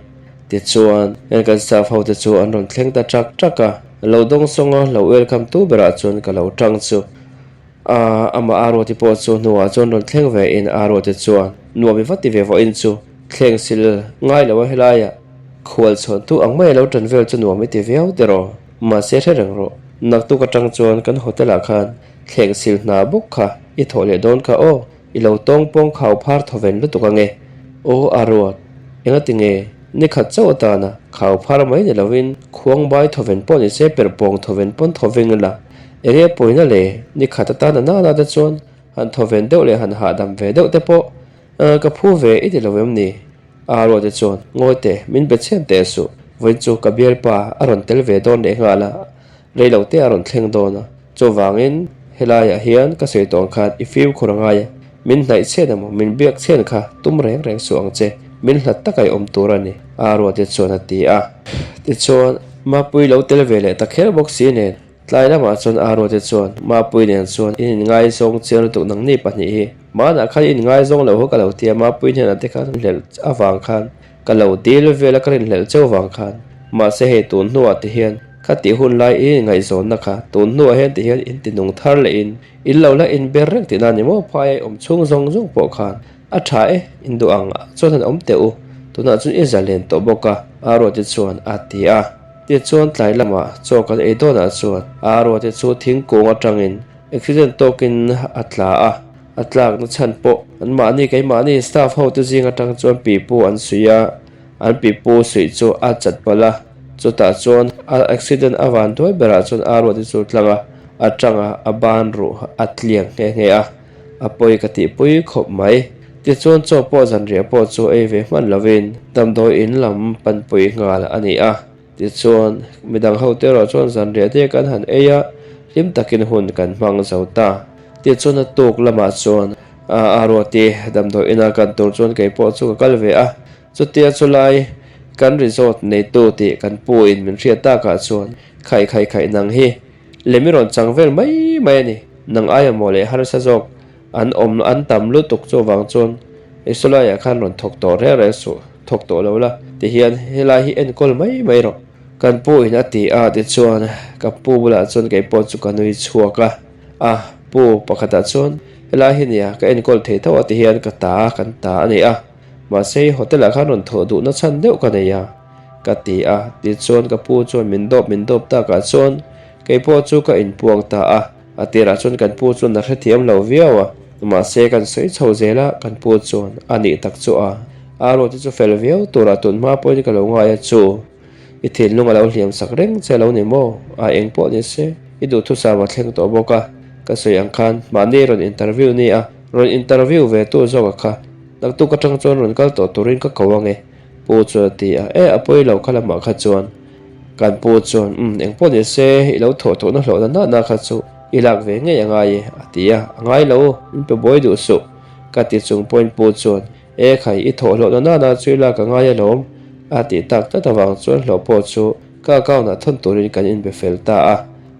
Tichuan kan staff ho te chu an rawn thleng ta ṭak ṭak a, lo dawng sawng a, lo welcome tu berah chuan ka lo ṭang chu. A, amah Aruati pawh chu hnuah chuan rawn thleng ve in Aruati chuan nuam i va ti ve vawiin chu thleng sil ngai lo a helaiah. Khual chhawntu ang mai a lo tan vel chu nuam i ti viau tiraw? Mahse hre reng rawh, naktuk atang chuan kan hotel ah khan thleng sil hna bawk kha i thawh leh dawn kha aw, i lo tawng pawng khau phar thaw ven lutuk ange. Aw a ruat, enga tinge ni khat chauh atana khau phar mai ni lovin khuang bai thaw ven pawh ni se perh pawng thaw ven pawn thaw veng ila, enge pawina le ni khat atana nana te chuan han thaw ven deuh leh han hahdam ve deuh te pawh ka phu ve i ti lo em ni? A ruate chuan, Ngawi teh, min be chhian teh suh. Vawiin chu ka bialpa a rawn tel ve dawn leh nghal a, rei lo te a rawn thleng dawn a. Chuvangin helaiah hian ka sawi tawh ang khan i fimkhur a ngai a, min hnaih chhian emaw min biak chhian kha tum reng reng suh ang che, min hlat taka i awm tur a ni, a ruate chuan a ti a. Tichuan, Mapuii lo tel ve leh ta kher bawk si nen, Tlai lamah chuan Aruate chuan, Mapui nen chuan in inngaizawng chiang lutuk nangni pahnih hi. Hmanah khan in inngaizawng lo ho ka lo ti a, Mapui hnenah te khan hlelh avang khan ka lo dil vel a, ka rinhlelh cheu vang khan. Mahse hei tun hnuah ti hian kha tih hun lai i inngaihzawnna kha tun hnuah hian ti hian in ti nung thar leh in in lo la inber reng tihna ni maw phai a i awm chhung zawng zawng pawh khan a tha e, in duh ang chuan han awm teh u, tunah chuan i zalen tawh bawk a, Aruate chuan a ti a. Tichuan tlai lamah chaw kan ei dawnah chuan Aruate chu thingkung atangin accident tawkin a tla a, a tlakna chhan pawh anmahni keimahni staff ho te zing atang chuan pipu an suih a, an pipu suih chu a chat palh a, chutah chuan a accident a van duai berah chuan Aruate chu tlang a, a tang a, a ban ruh a tliang nghe nghe a. A pawi ka tihpui khawp mai. Tichuan chaw pawh zanriah pawh chu ei ve hman lovin damdawi in lam panpui nghal a ni a. Tichuan midang hote erawh chuan zanriah te kan han ei a, hlim takin hun kan hmang zo ta. Tichuan a tuk lamah chuan a ruati damdawi ina kan tur chuan kei pawh chu ka kal ve a. Chutia chulai kan resort neitu tih kan pu in min hriat takah chuan khaih khaih khaih nang hi lem i rawn chang vel mai mai a ni. Nang aia maw leh harsa zawk an awm an tam lutuk chuvang chuan i sawlaiah khan rawn thawk tawh reng reng suh, thawk tawh lo la tihian helai hi enkawl mai mai rawh. Kan pu in a ti a tichuan ka pu bulah chuan keipawh chu ka nui chhuak a, a pu pakhatah chuan. Helai hi nia, ka enkawl thei tho a ti hian ka ta kan ta a ni a, mahse i hotel ah khan rawn thawh duhna chhan deuh ka nei a, ka ti a, tichuan ka pu chuan min dawp min dawp takah chuan kei pawh chu ka inpuang ta a, a tirah chuan kan pu chuan a hrethiam lo viau a, mahse kan sawi chho zel a, kan pu chuan a nih tak chu a, a ruat te chu fel viau turah tun hma pawhin ka lo ngai a chu. I thinlung a lo hliam sak reng che lo ni maw? A eng pawh ni se, i duhthusam a thleng tawh bawk a, ka sawi ang khan mahni rawn interview ni a, rawn interview ve tu zawk a kha, naktuk atang chuan rawn kal tawh turin ka ko ange, Pu chuan a ti a, e a pawi lo kha lamah kha chuan kan pu chuan umm eng pawh ni se, i lo thawh tawhna hlawhna nahna kha chu i lak ve ngei a ngai e, a ti a, a ngai lo, min pe buai duh suh, ka ti chung pawhin pu chuan E khai, i thawh hlawhna nana chu ila ka ngai alawm, a tih tak tlat avang chuan hlawh pawh chu ka account ah thawn turin kan inbe fel ta a.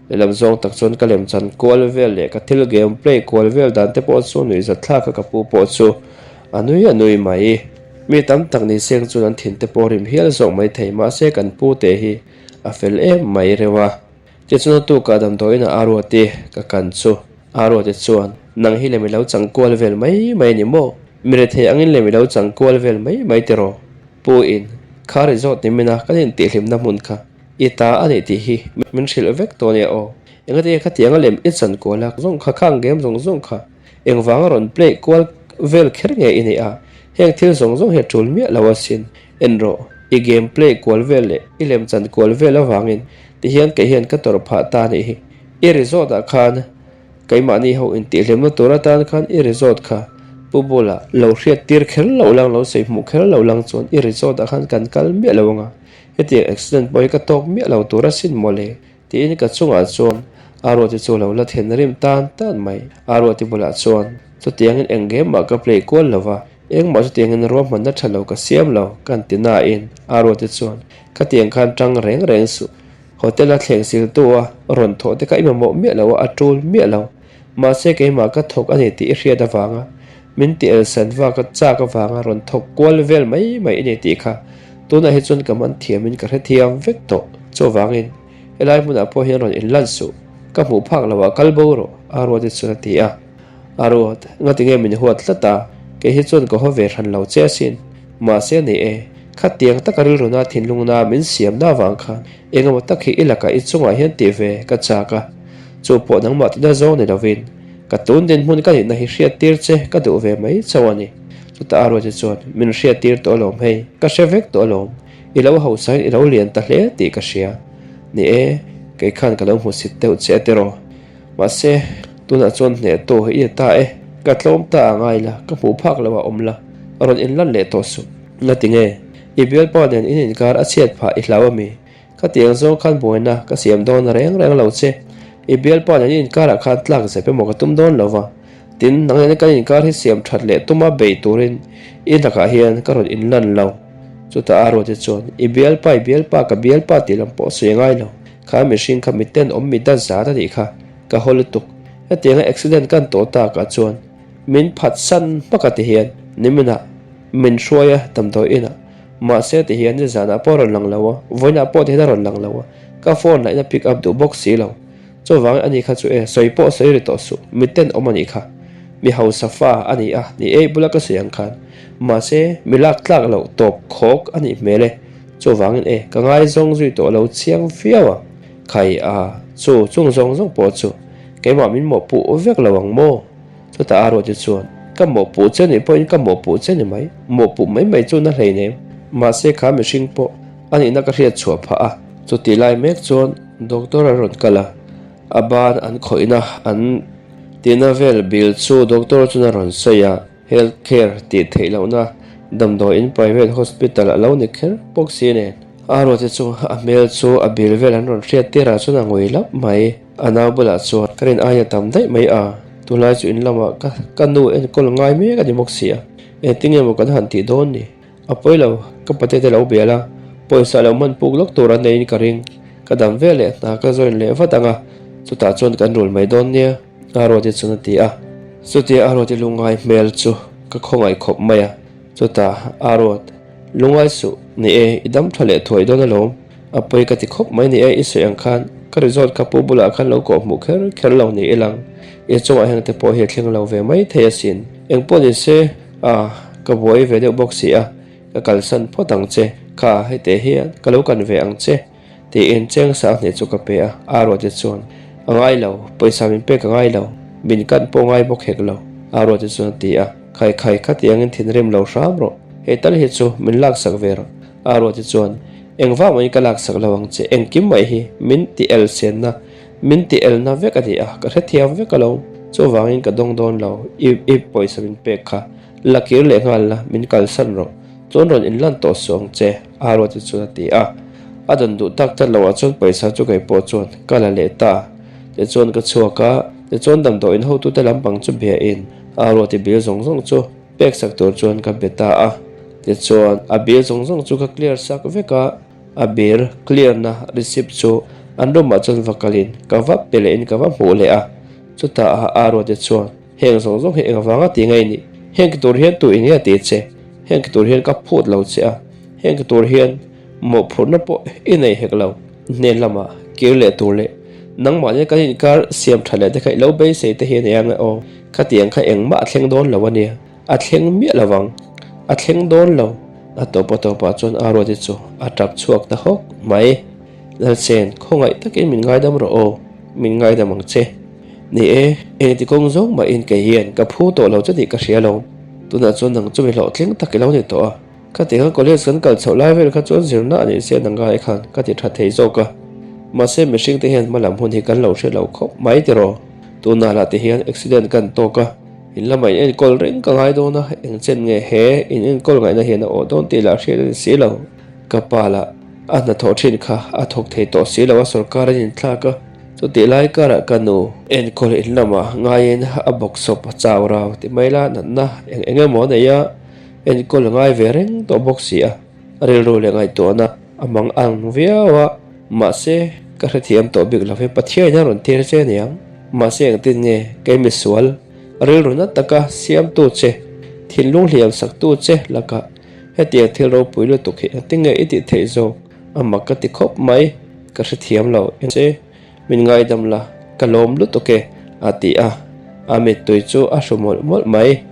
Lehlam zawng tak chuan ka lemchan kual vel leh ka thil game play kual vel dan te pawh chu nuihzat thlak a ka pu pawh chu a nui a nui mai. Mi tam tak ni seng chuan an thin te pawh rim hial zawk mai thei mahse kan pu te hi a fel em mai reuh a. Tichuan a tukah damdawiin a Aruati ka kan chu. Aruati chuan, Nang hi lem i lo chang kual vel mai mai a ni maw? Mi rethei angin lem i lo chang kual vel mai mai tiraw? Pu in, kha resort ni mina kan intihhlimna hmun kha i ta a nih tih hi min hrilh vek tawh nia aw. Engati khatianga lem i chan kual a zawng kha khang game zawng zawng kha engvanga rawn play kual vel kher nge i nih a? Heng thil zawng zawng hi a tul miah lo asin. En rawh, i game play kual vel leh i lemchan kual vel avangin Tihian kei hian ka tawrh phah ta anih hi. I resort ah khan keimahni ho intihhlimna tur atan khan i resort kha pu bulah lo hriat tir kher lo lang lo sawi hmuh kher lo lang chuan i resort ah khan kan kal miah lo anga hetiang accident pawh hi ka tawk miah lo tur asin mawle tiin ka chungah chuan Aruati chu lo la thinrim tan tan mai. Aruati bulah chuan chutiangin eng game mah ka play kual lo va. Engmah chutiangin ruahmanna tha lo ka siam lo, kan ti nain a ruate chuan khatiang khan tang reng reng suh. Hotel a thleng siltu a rawn thawh te kha i mamawh miah lo a, a tul miah lo. Mahse keimah ka thawk a ni tih i hriat avanga min ti elsan vak a chak avanga rawn thawk kual vel mai mai i ni tih kha tunah hi chuan ka man thiamin ka hrethiam vek tawh. Chuvangin helai hmunah pawh hian rawn inlan suh, ka hmuh phak loh ah kal bo rawh, a ruate chuan a ti a. A ruat, ngati nge min huat tlat a, kei hi chuan ka haw ve hran lo che asin. Mahse ni e, khatiang taka rilruna thinlungna min siamna avang khan engemaw tak hi i lakah i chungah hian tih ve ka chak a. Chu pawh nangmah tina zawng ni lovin, ka tun dinhmun ka nihna hi hriattir che ka duh ve mai chauh a ni. Chutah a ruat chuan, Min hriattir tawh alawm hei, ka hre vek tawh alawm. I lo hausain i lo lian ta hle tih ka hria. Ni e, kei khan ka lo hmusit deuh che a tiraw. Mahse, tunah chuan hnehtu hi i ta e, ka tlawm ta a ngai la, ka hmuh phak lo a awm la, rawn inlan leh tawh suh. Nga tinge, i bialpa nen in inkar a chhiat phah i hlau ami? Khatiang zawng khan buaina ka siam dawn reng reng lo che, i bialpa nen in inkarah khan tlak zep emaw ka tum dawn lo va, tin, nang nen kan inkar hi siam that leh tuma bei turin i lakah hian ka rawn inlan lo. Chutah a ruati chuan, I bialpa, i bialpa, ka bialpa tih lam pawh sawi a ngai lo. Kha mihring kha miten awm mi dat zat a nih kha, ka haw lutuk. Hetianga accident kan tawh takah chuan min phatsan hmak a ti hian niminah min hruai a damdawi inah. Mahse ti hian nizanah pawh a rawn lang lo a, vawiinah pawh ti hian a rawn lang lo a, ka phone lah in a pick up duh bawk si lo. Chuvangin ani kha chu e, sawi pawh sawi ri tawh suh, miten awm a nih kha. Mi hausa fa a ni a, ni e bula ka sawi ang khan. Mahse mi lak tlak loh tawp khawk a nih hmel e. Chuvangin e, ka ngaizawng zui tawh lo chiang viau a, khai a, chu chung zawng zawng pawh chu keimah min mawhpuh vek lo ang maw? Chutah a ruati chuan, Ka mawhpuh che nih pawhin ka mawhpuh che ni mai, mawhpuh mai mai chu na hleinem, mahse kha mihring pawh a nihna ka hriat chhuah phah a. Chutih lai mek chuan doctor a rawn kal a, a ban an khawihna an tihna vel bill chu doctor chuan a rawn sawi a. Health care tih theih lohna damdawiin private hospital a lo ni kher bawk si nen. A ruate chu a hmel chu a bil vel an rawn hriat tirah chuan a ngui lap mai. A nau bulah chuan ka rin aia tam daih mai a, tunlai chu in lamah ka ka nu enkawl ngai mek a ni bawk si a, engtin nge maw kan han tih dawn ni? A pawi lo, ka pate te lo bel a, pawisa lo hman puk lawk tur an neiin ka ring. Ka dam vel leh hna ka join leh vat ang a, chutah chuan kan rul mai dawn nia. A ruati chuan a ti a. Chutia a ruati lungngai hmel chu ka khawngaih khawp mai a. Chutah a ruat, Lungngai suh, ni e, i dam tha leh thuai dawn alawm. A pawi ka ti khawp mai ni e, i sawi ang khan. Ka result kha pu bulah khan lo kawh hmuh kher kher lo ni ilang. I chungah heng te pawh hi a thleng lo ve mai thei asin. Eng pawh ni se, ah, ka buai ve deuh bawk si a, ka kalsan phawt ang che. Kha, hei hian ka lo kan ve ang che. Tiin cheng sang hnih chu ka pe a, Aruate chuan, A ngai lo, pawisa min pek a ngai lo, min kan pawh ngai bawk hek lo, Aruate chuan a ti a. Khai khai, khatiangin thinrim lo hram rawh, hei tal hi chu min laksak ve rawh, Aruate chuan, Engvah maiin ka laksak lo ang che, engkim mai hi min ti el senna, min ti elna vek a ni a, ka hrethiam vek alo, chuvangin ka dawng dawn lo, i i pawisa min pek kha la kir leh nghal la, min kalsan rawh. Chuan rawn inlan tawh suh ang che, Aruati chuan a ti a. A dawn duh tak tlat loah chuan pawisa chu kei pawh chuan ka la leh ta. Tichuan ka chhuak a, tichuan damdawiin hotute lampang chu biain Aruati bil zawng zawng chu pek sak tur chuan ka be ta a. Tichuan a bil zawng zawng chu ka clear sak vek a, a bil clear na receipt chu an room ah chuan va kalin ka va pe lehin ka va hmuh leh a. Chutah Aruati chuan Heng zawng zawng hi engvanga ti ngei ni? Heng tur hian tu in nge ti che? Heng tur hian ka phut lo che a, heng tur hian mawhphurhna pawh i nei hek lo. Hnen lamah kir leh tur leh nangmahni kan inkar siam tha leh te kha i lo beisei te hi a nei ang e aw. Khatiang kha engmah a thleng dawn lo a nia, a thleng miah lo vang, a thleng dawn lo. A tawpa tawpah chuan Aruati chu a tap chhuak ta hawk mai. Lalchen, khawngaih takin min ngaidam rawh aw, min ngaidam ang che. Ni e, engti kawng zawng mahin kei hian ka phu tawh lo che tih ka hria lo. Tunah chuan nang chu mi hlawhtling tak i lo ni tawh a. Ka ti khan college kan kal chhoh lai vel kha chuan zirna a nih sia nang ngai khan ka ti tha thei zawk a. Mahse mihring te hian hmalam hun hi kan lo hre lo khawp mai tiraw. Tunah lah ti hian accident kan tawk a, in lamah in enkawl reng ka ngai dawn a, eng chen nge he in enkawl ngaihna hian a awh dawn tih lah hriat a ni si lo. Ka pa lah a hnathawh thin kha a thawk thei tawh si lo a, sorkar an inthlak a. Chutih lai karah ka nu enkawl in lamah ngaiin a bawksawp a chau rau ti mai la natna eng eng emaw a nei a, enkawl a ngai ve reng tawh bawk si a, a rilru leh ngaihtuahna a mang ang viau a, mahse ka hrethiam tawh bik lo hi Pathiain a rawn tir che aniang, mahse engtin nge kei misual rilru na taka siamtu che, thinlung hliam saktu che lakah hetiang thil ropui lutuk hi engtin nge i tih theih zawk? A mak ka ti khawp mai, ka hrethiam lo eng che, min ngaidam la, ka lawm lutuk e, a ti a, a mittui chu a hru mawlh mawlh mai.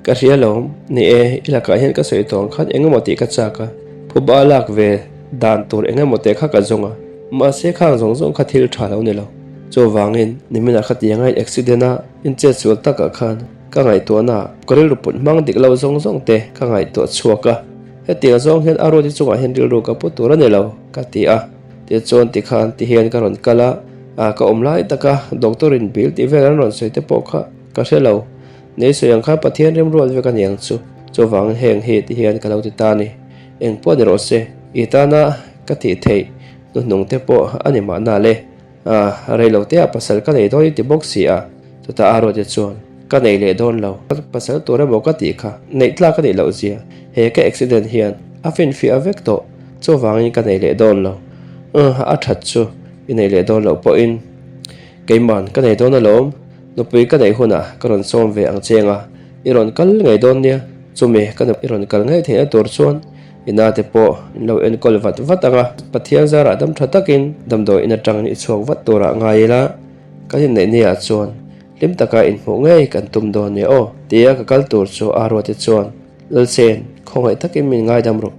Ka hria lawm, ni e, i lakah hian ka sawi tawh ang khan eng emaw tih ka chak a, phuba lak ve dan tur eng emaw te kha ka zawng a, mahse khang zawng zawng kha thil tha lo ni lo. Chuvangin, niminah khatianga in accident a, in chetsual takah khan ka ngaihtuahna ah ka rilru put hmang dik lo zawng zawng te ka ngaihtuah chhuak a. Hetiang zawng hian a ruati chungah hian rilru ka pu tur a ni lo, ka ti a. Tichuan tikhan ti hian ka rawn kal a, ah ka awm lai taka doctor in bill tih vel an rawn sawi te pawh kha ka hre lo. Nei sawi ang khan Pathian remruat vek a ni ang chu. Chuvangin heng hi ti hian ka lo ti ta a ni. Eng pawh ni rawh se, i tana ka tih theih hnuhnung te pawh a ni mahna le. A, reilote ah pasal ka nei dawn i ti bawk si a, chutah a ruat chuan, Ka nei leh dawn lo, pasal tur emaw ka tih kha, neih tlak a nih loh zia, he ka accident hian a finfiah vek tawh, chuvangin ka nei leh dawn lo. Umm, a that chu i nei leh dawn loh pawhin keiman ka nei dawn alawm, nupui ka neih hunah ka rawn sawm ve ang cheng a, i rawn kal ngei dawn nia, chumi ka i rawn kal ngei theihna tur chuan Ina te pawh in lo enkawl vat vat ang a, Pathian zarah dam tha takin damdawi in atangin i chhuak vat turah ngai ila, kan inneih niah chuan hlim taka inhmuh ngei kan tum dawn nia aw, tia ka kal tur chu a ruate chuan Lalchen, khawngaih takin min ngaidam rawh.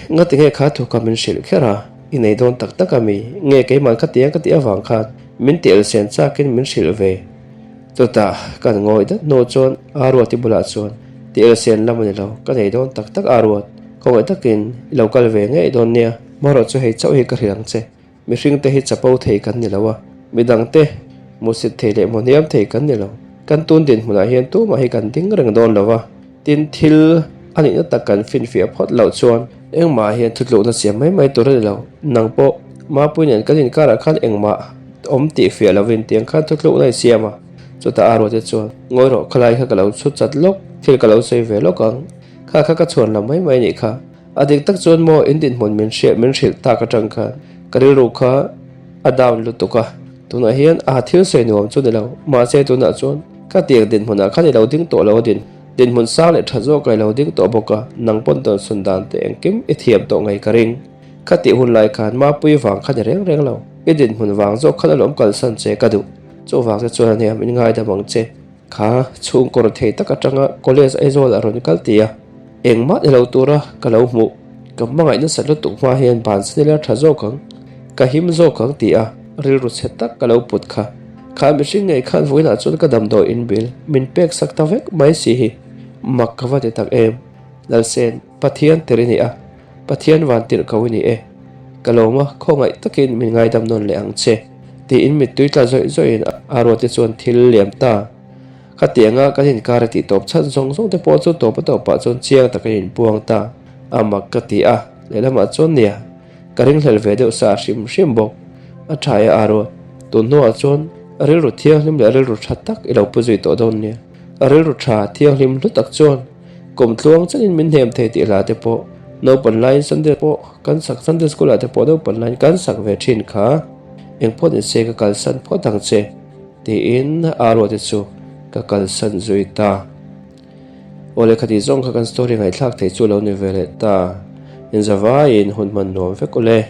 Ngati nge kha thu kha min hrilh kher a, i nei dawn tak tak a mi, nge keimah khatiang ka tih avang khan min ti elsen chakin min hrilh ve. Chutah kan ngawih dat hnu chuan Aruati bulah chuan, Ti elsen lam a ni lo, ka nei dawn tak tak Aruat, khawngaih takin i lo kal ve ngei dawn nia, hmarawh chu hei chauh hi ka hrilh ang che, mihring te hi chapo thei kan ni lo a, midang te musit thei leh hmuhniam thei kan ni lo, kan tun dinhmunah hian tumah hi kan ding reng dawn lo a, tin thil a nihna tak kan finfiah phawt loh chuan engmah hian thutlukna siam mai mai tur a ni lo, nang pawh Mapui nen kan inkarah khan engmah awm tih fiah lovin tiang khan thutlukna i siam a, chutah a ruate chuan ngawi rawh khalai kha ka lo chhut chat lawk, thil ka lo sawi ve lawk ang, kha kha ka chhuan lam mai mai nih kha, a dik tak chuan maw in dinhmun min hriat min hrilh tak atang khan ka rilru kha a down lutuk a, tunah hian a thil sawi nuam chu ni lo, mahse tunah chuan ka tiang dinhmunah khan i lo ding tawh lo a din dinhmun sang leh tha zawk a i lo ding tawh bawk a, nang pawn tawnsun dan te engkim i thiam tawh ngei ka ring. Kha tih hun lai khan Mapui vang kha ni reng reng lo. I dinhmun vang zawk khan alawm kalsan che ka duh. Chuvang te chuan ania min ngaidam ang che. Kha chhungkaw thei tak atanga college Aizawl a rawn kal ti a, engmah ni lo tura ka lo hmuh. Ka hmangaih nasa lutuk hma hian bansan ila tha zawk ang, ka him zawk ang ti a rilru chhe tak ka lo put kha. Kha mihring ngei khan vawiinah chuan ka damdawi inbil min pek sak ta vek mai si hi mak ka va ti tak em. Lalsen, Pathian tir i ni a, Pathian van tirh ko i ni e. Ka lawm a, khawngaih takin min ngaidam nawn leh ang che, tiin mittui tla zawih zawihin a ruate chuan thil liam ta. Khatianga kan inkar a tih tawp chhan zawng zawng te pawh chu tawp a tawpah chuan chiang takin a inpuang ta. A mak ka ti a, lehlamah chuan nia, ka ringhlel ve deuh sa hrim hrim bawk. A tha e a ruat, tun hnuah chuan rilru thianghlim leh rilru tha tak i lo pu zui tawh dawn nia. Rilru tha thianghlim hlu tak chuan Kum tluang chenin min hnem thei tih hla te pawh naupan laiin Sunday pawh kan sak Sunday school ah te pawh naupan laiin kan sak ve thin kha engpawh ni se ka kalsan phawt ang che tiin Arua te chu ka kalsan zui ta. Aw lehkha tih zawng kha kan story ngaihthlak thei chu lo ni ve leh ta. Inzavaiin hun hman nuam vek ule.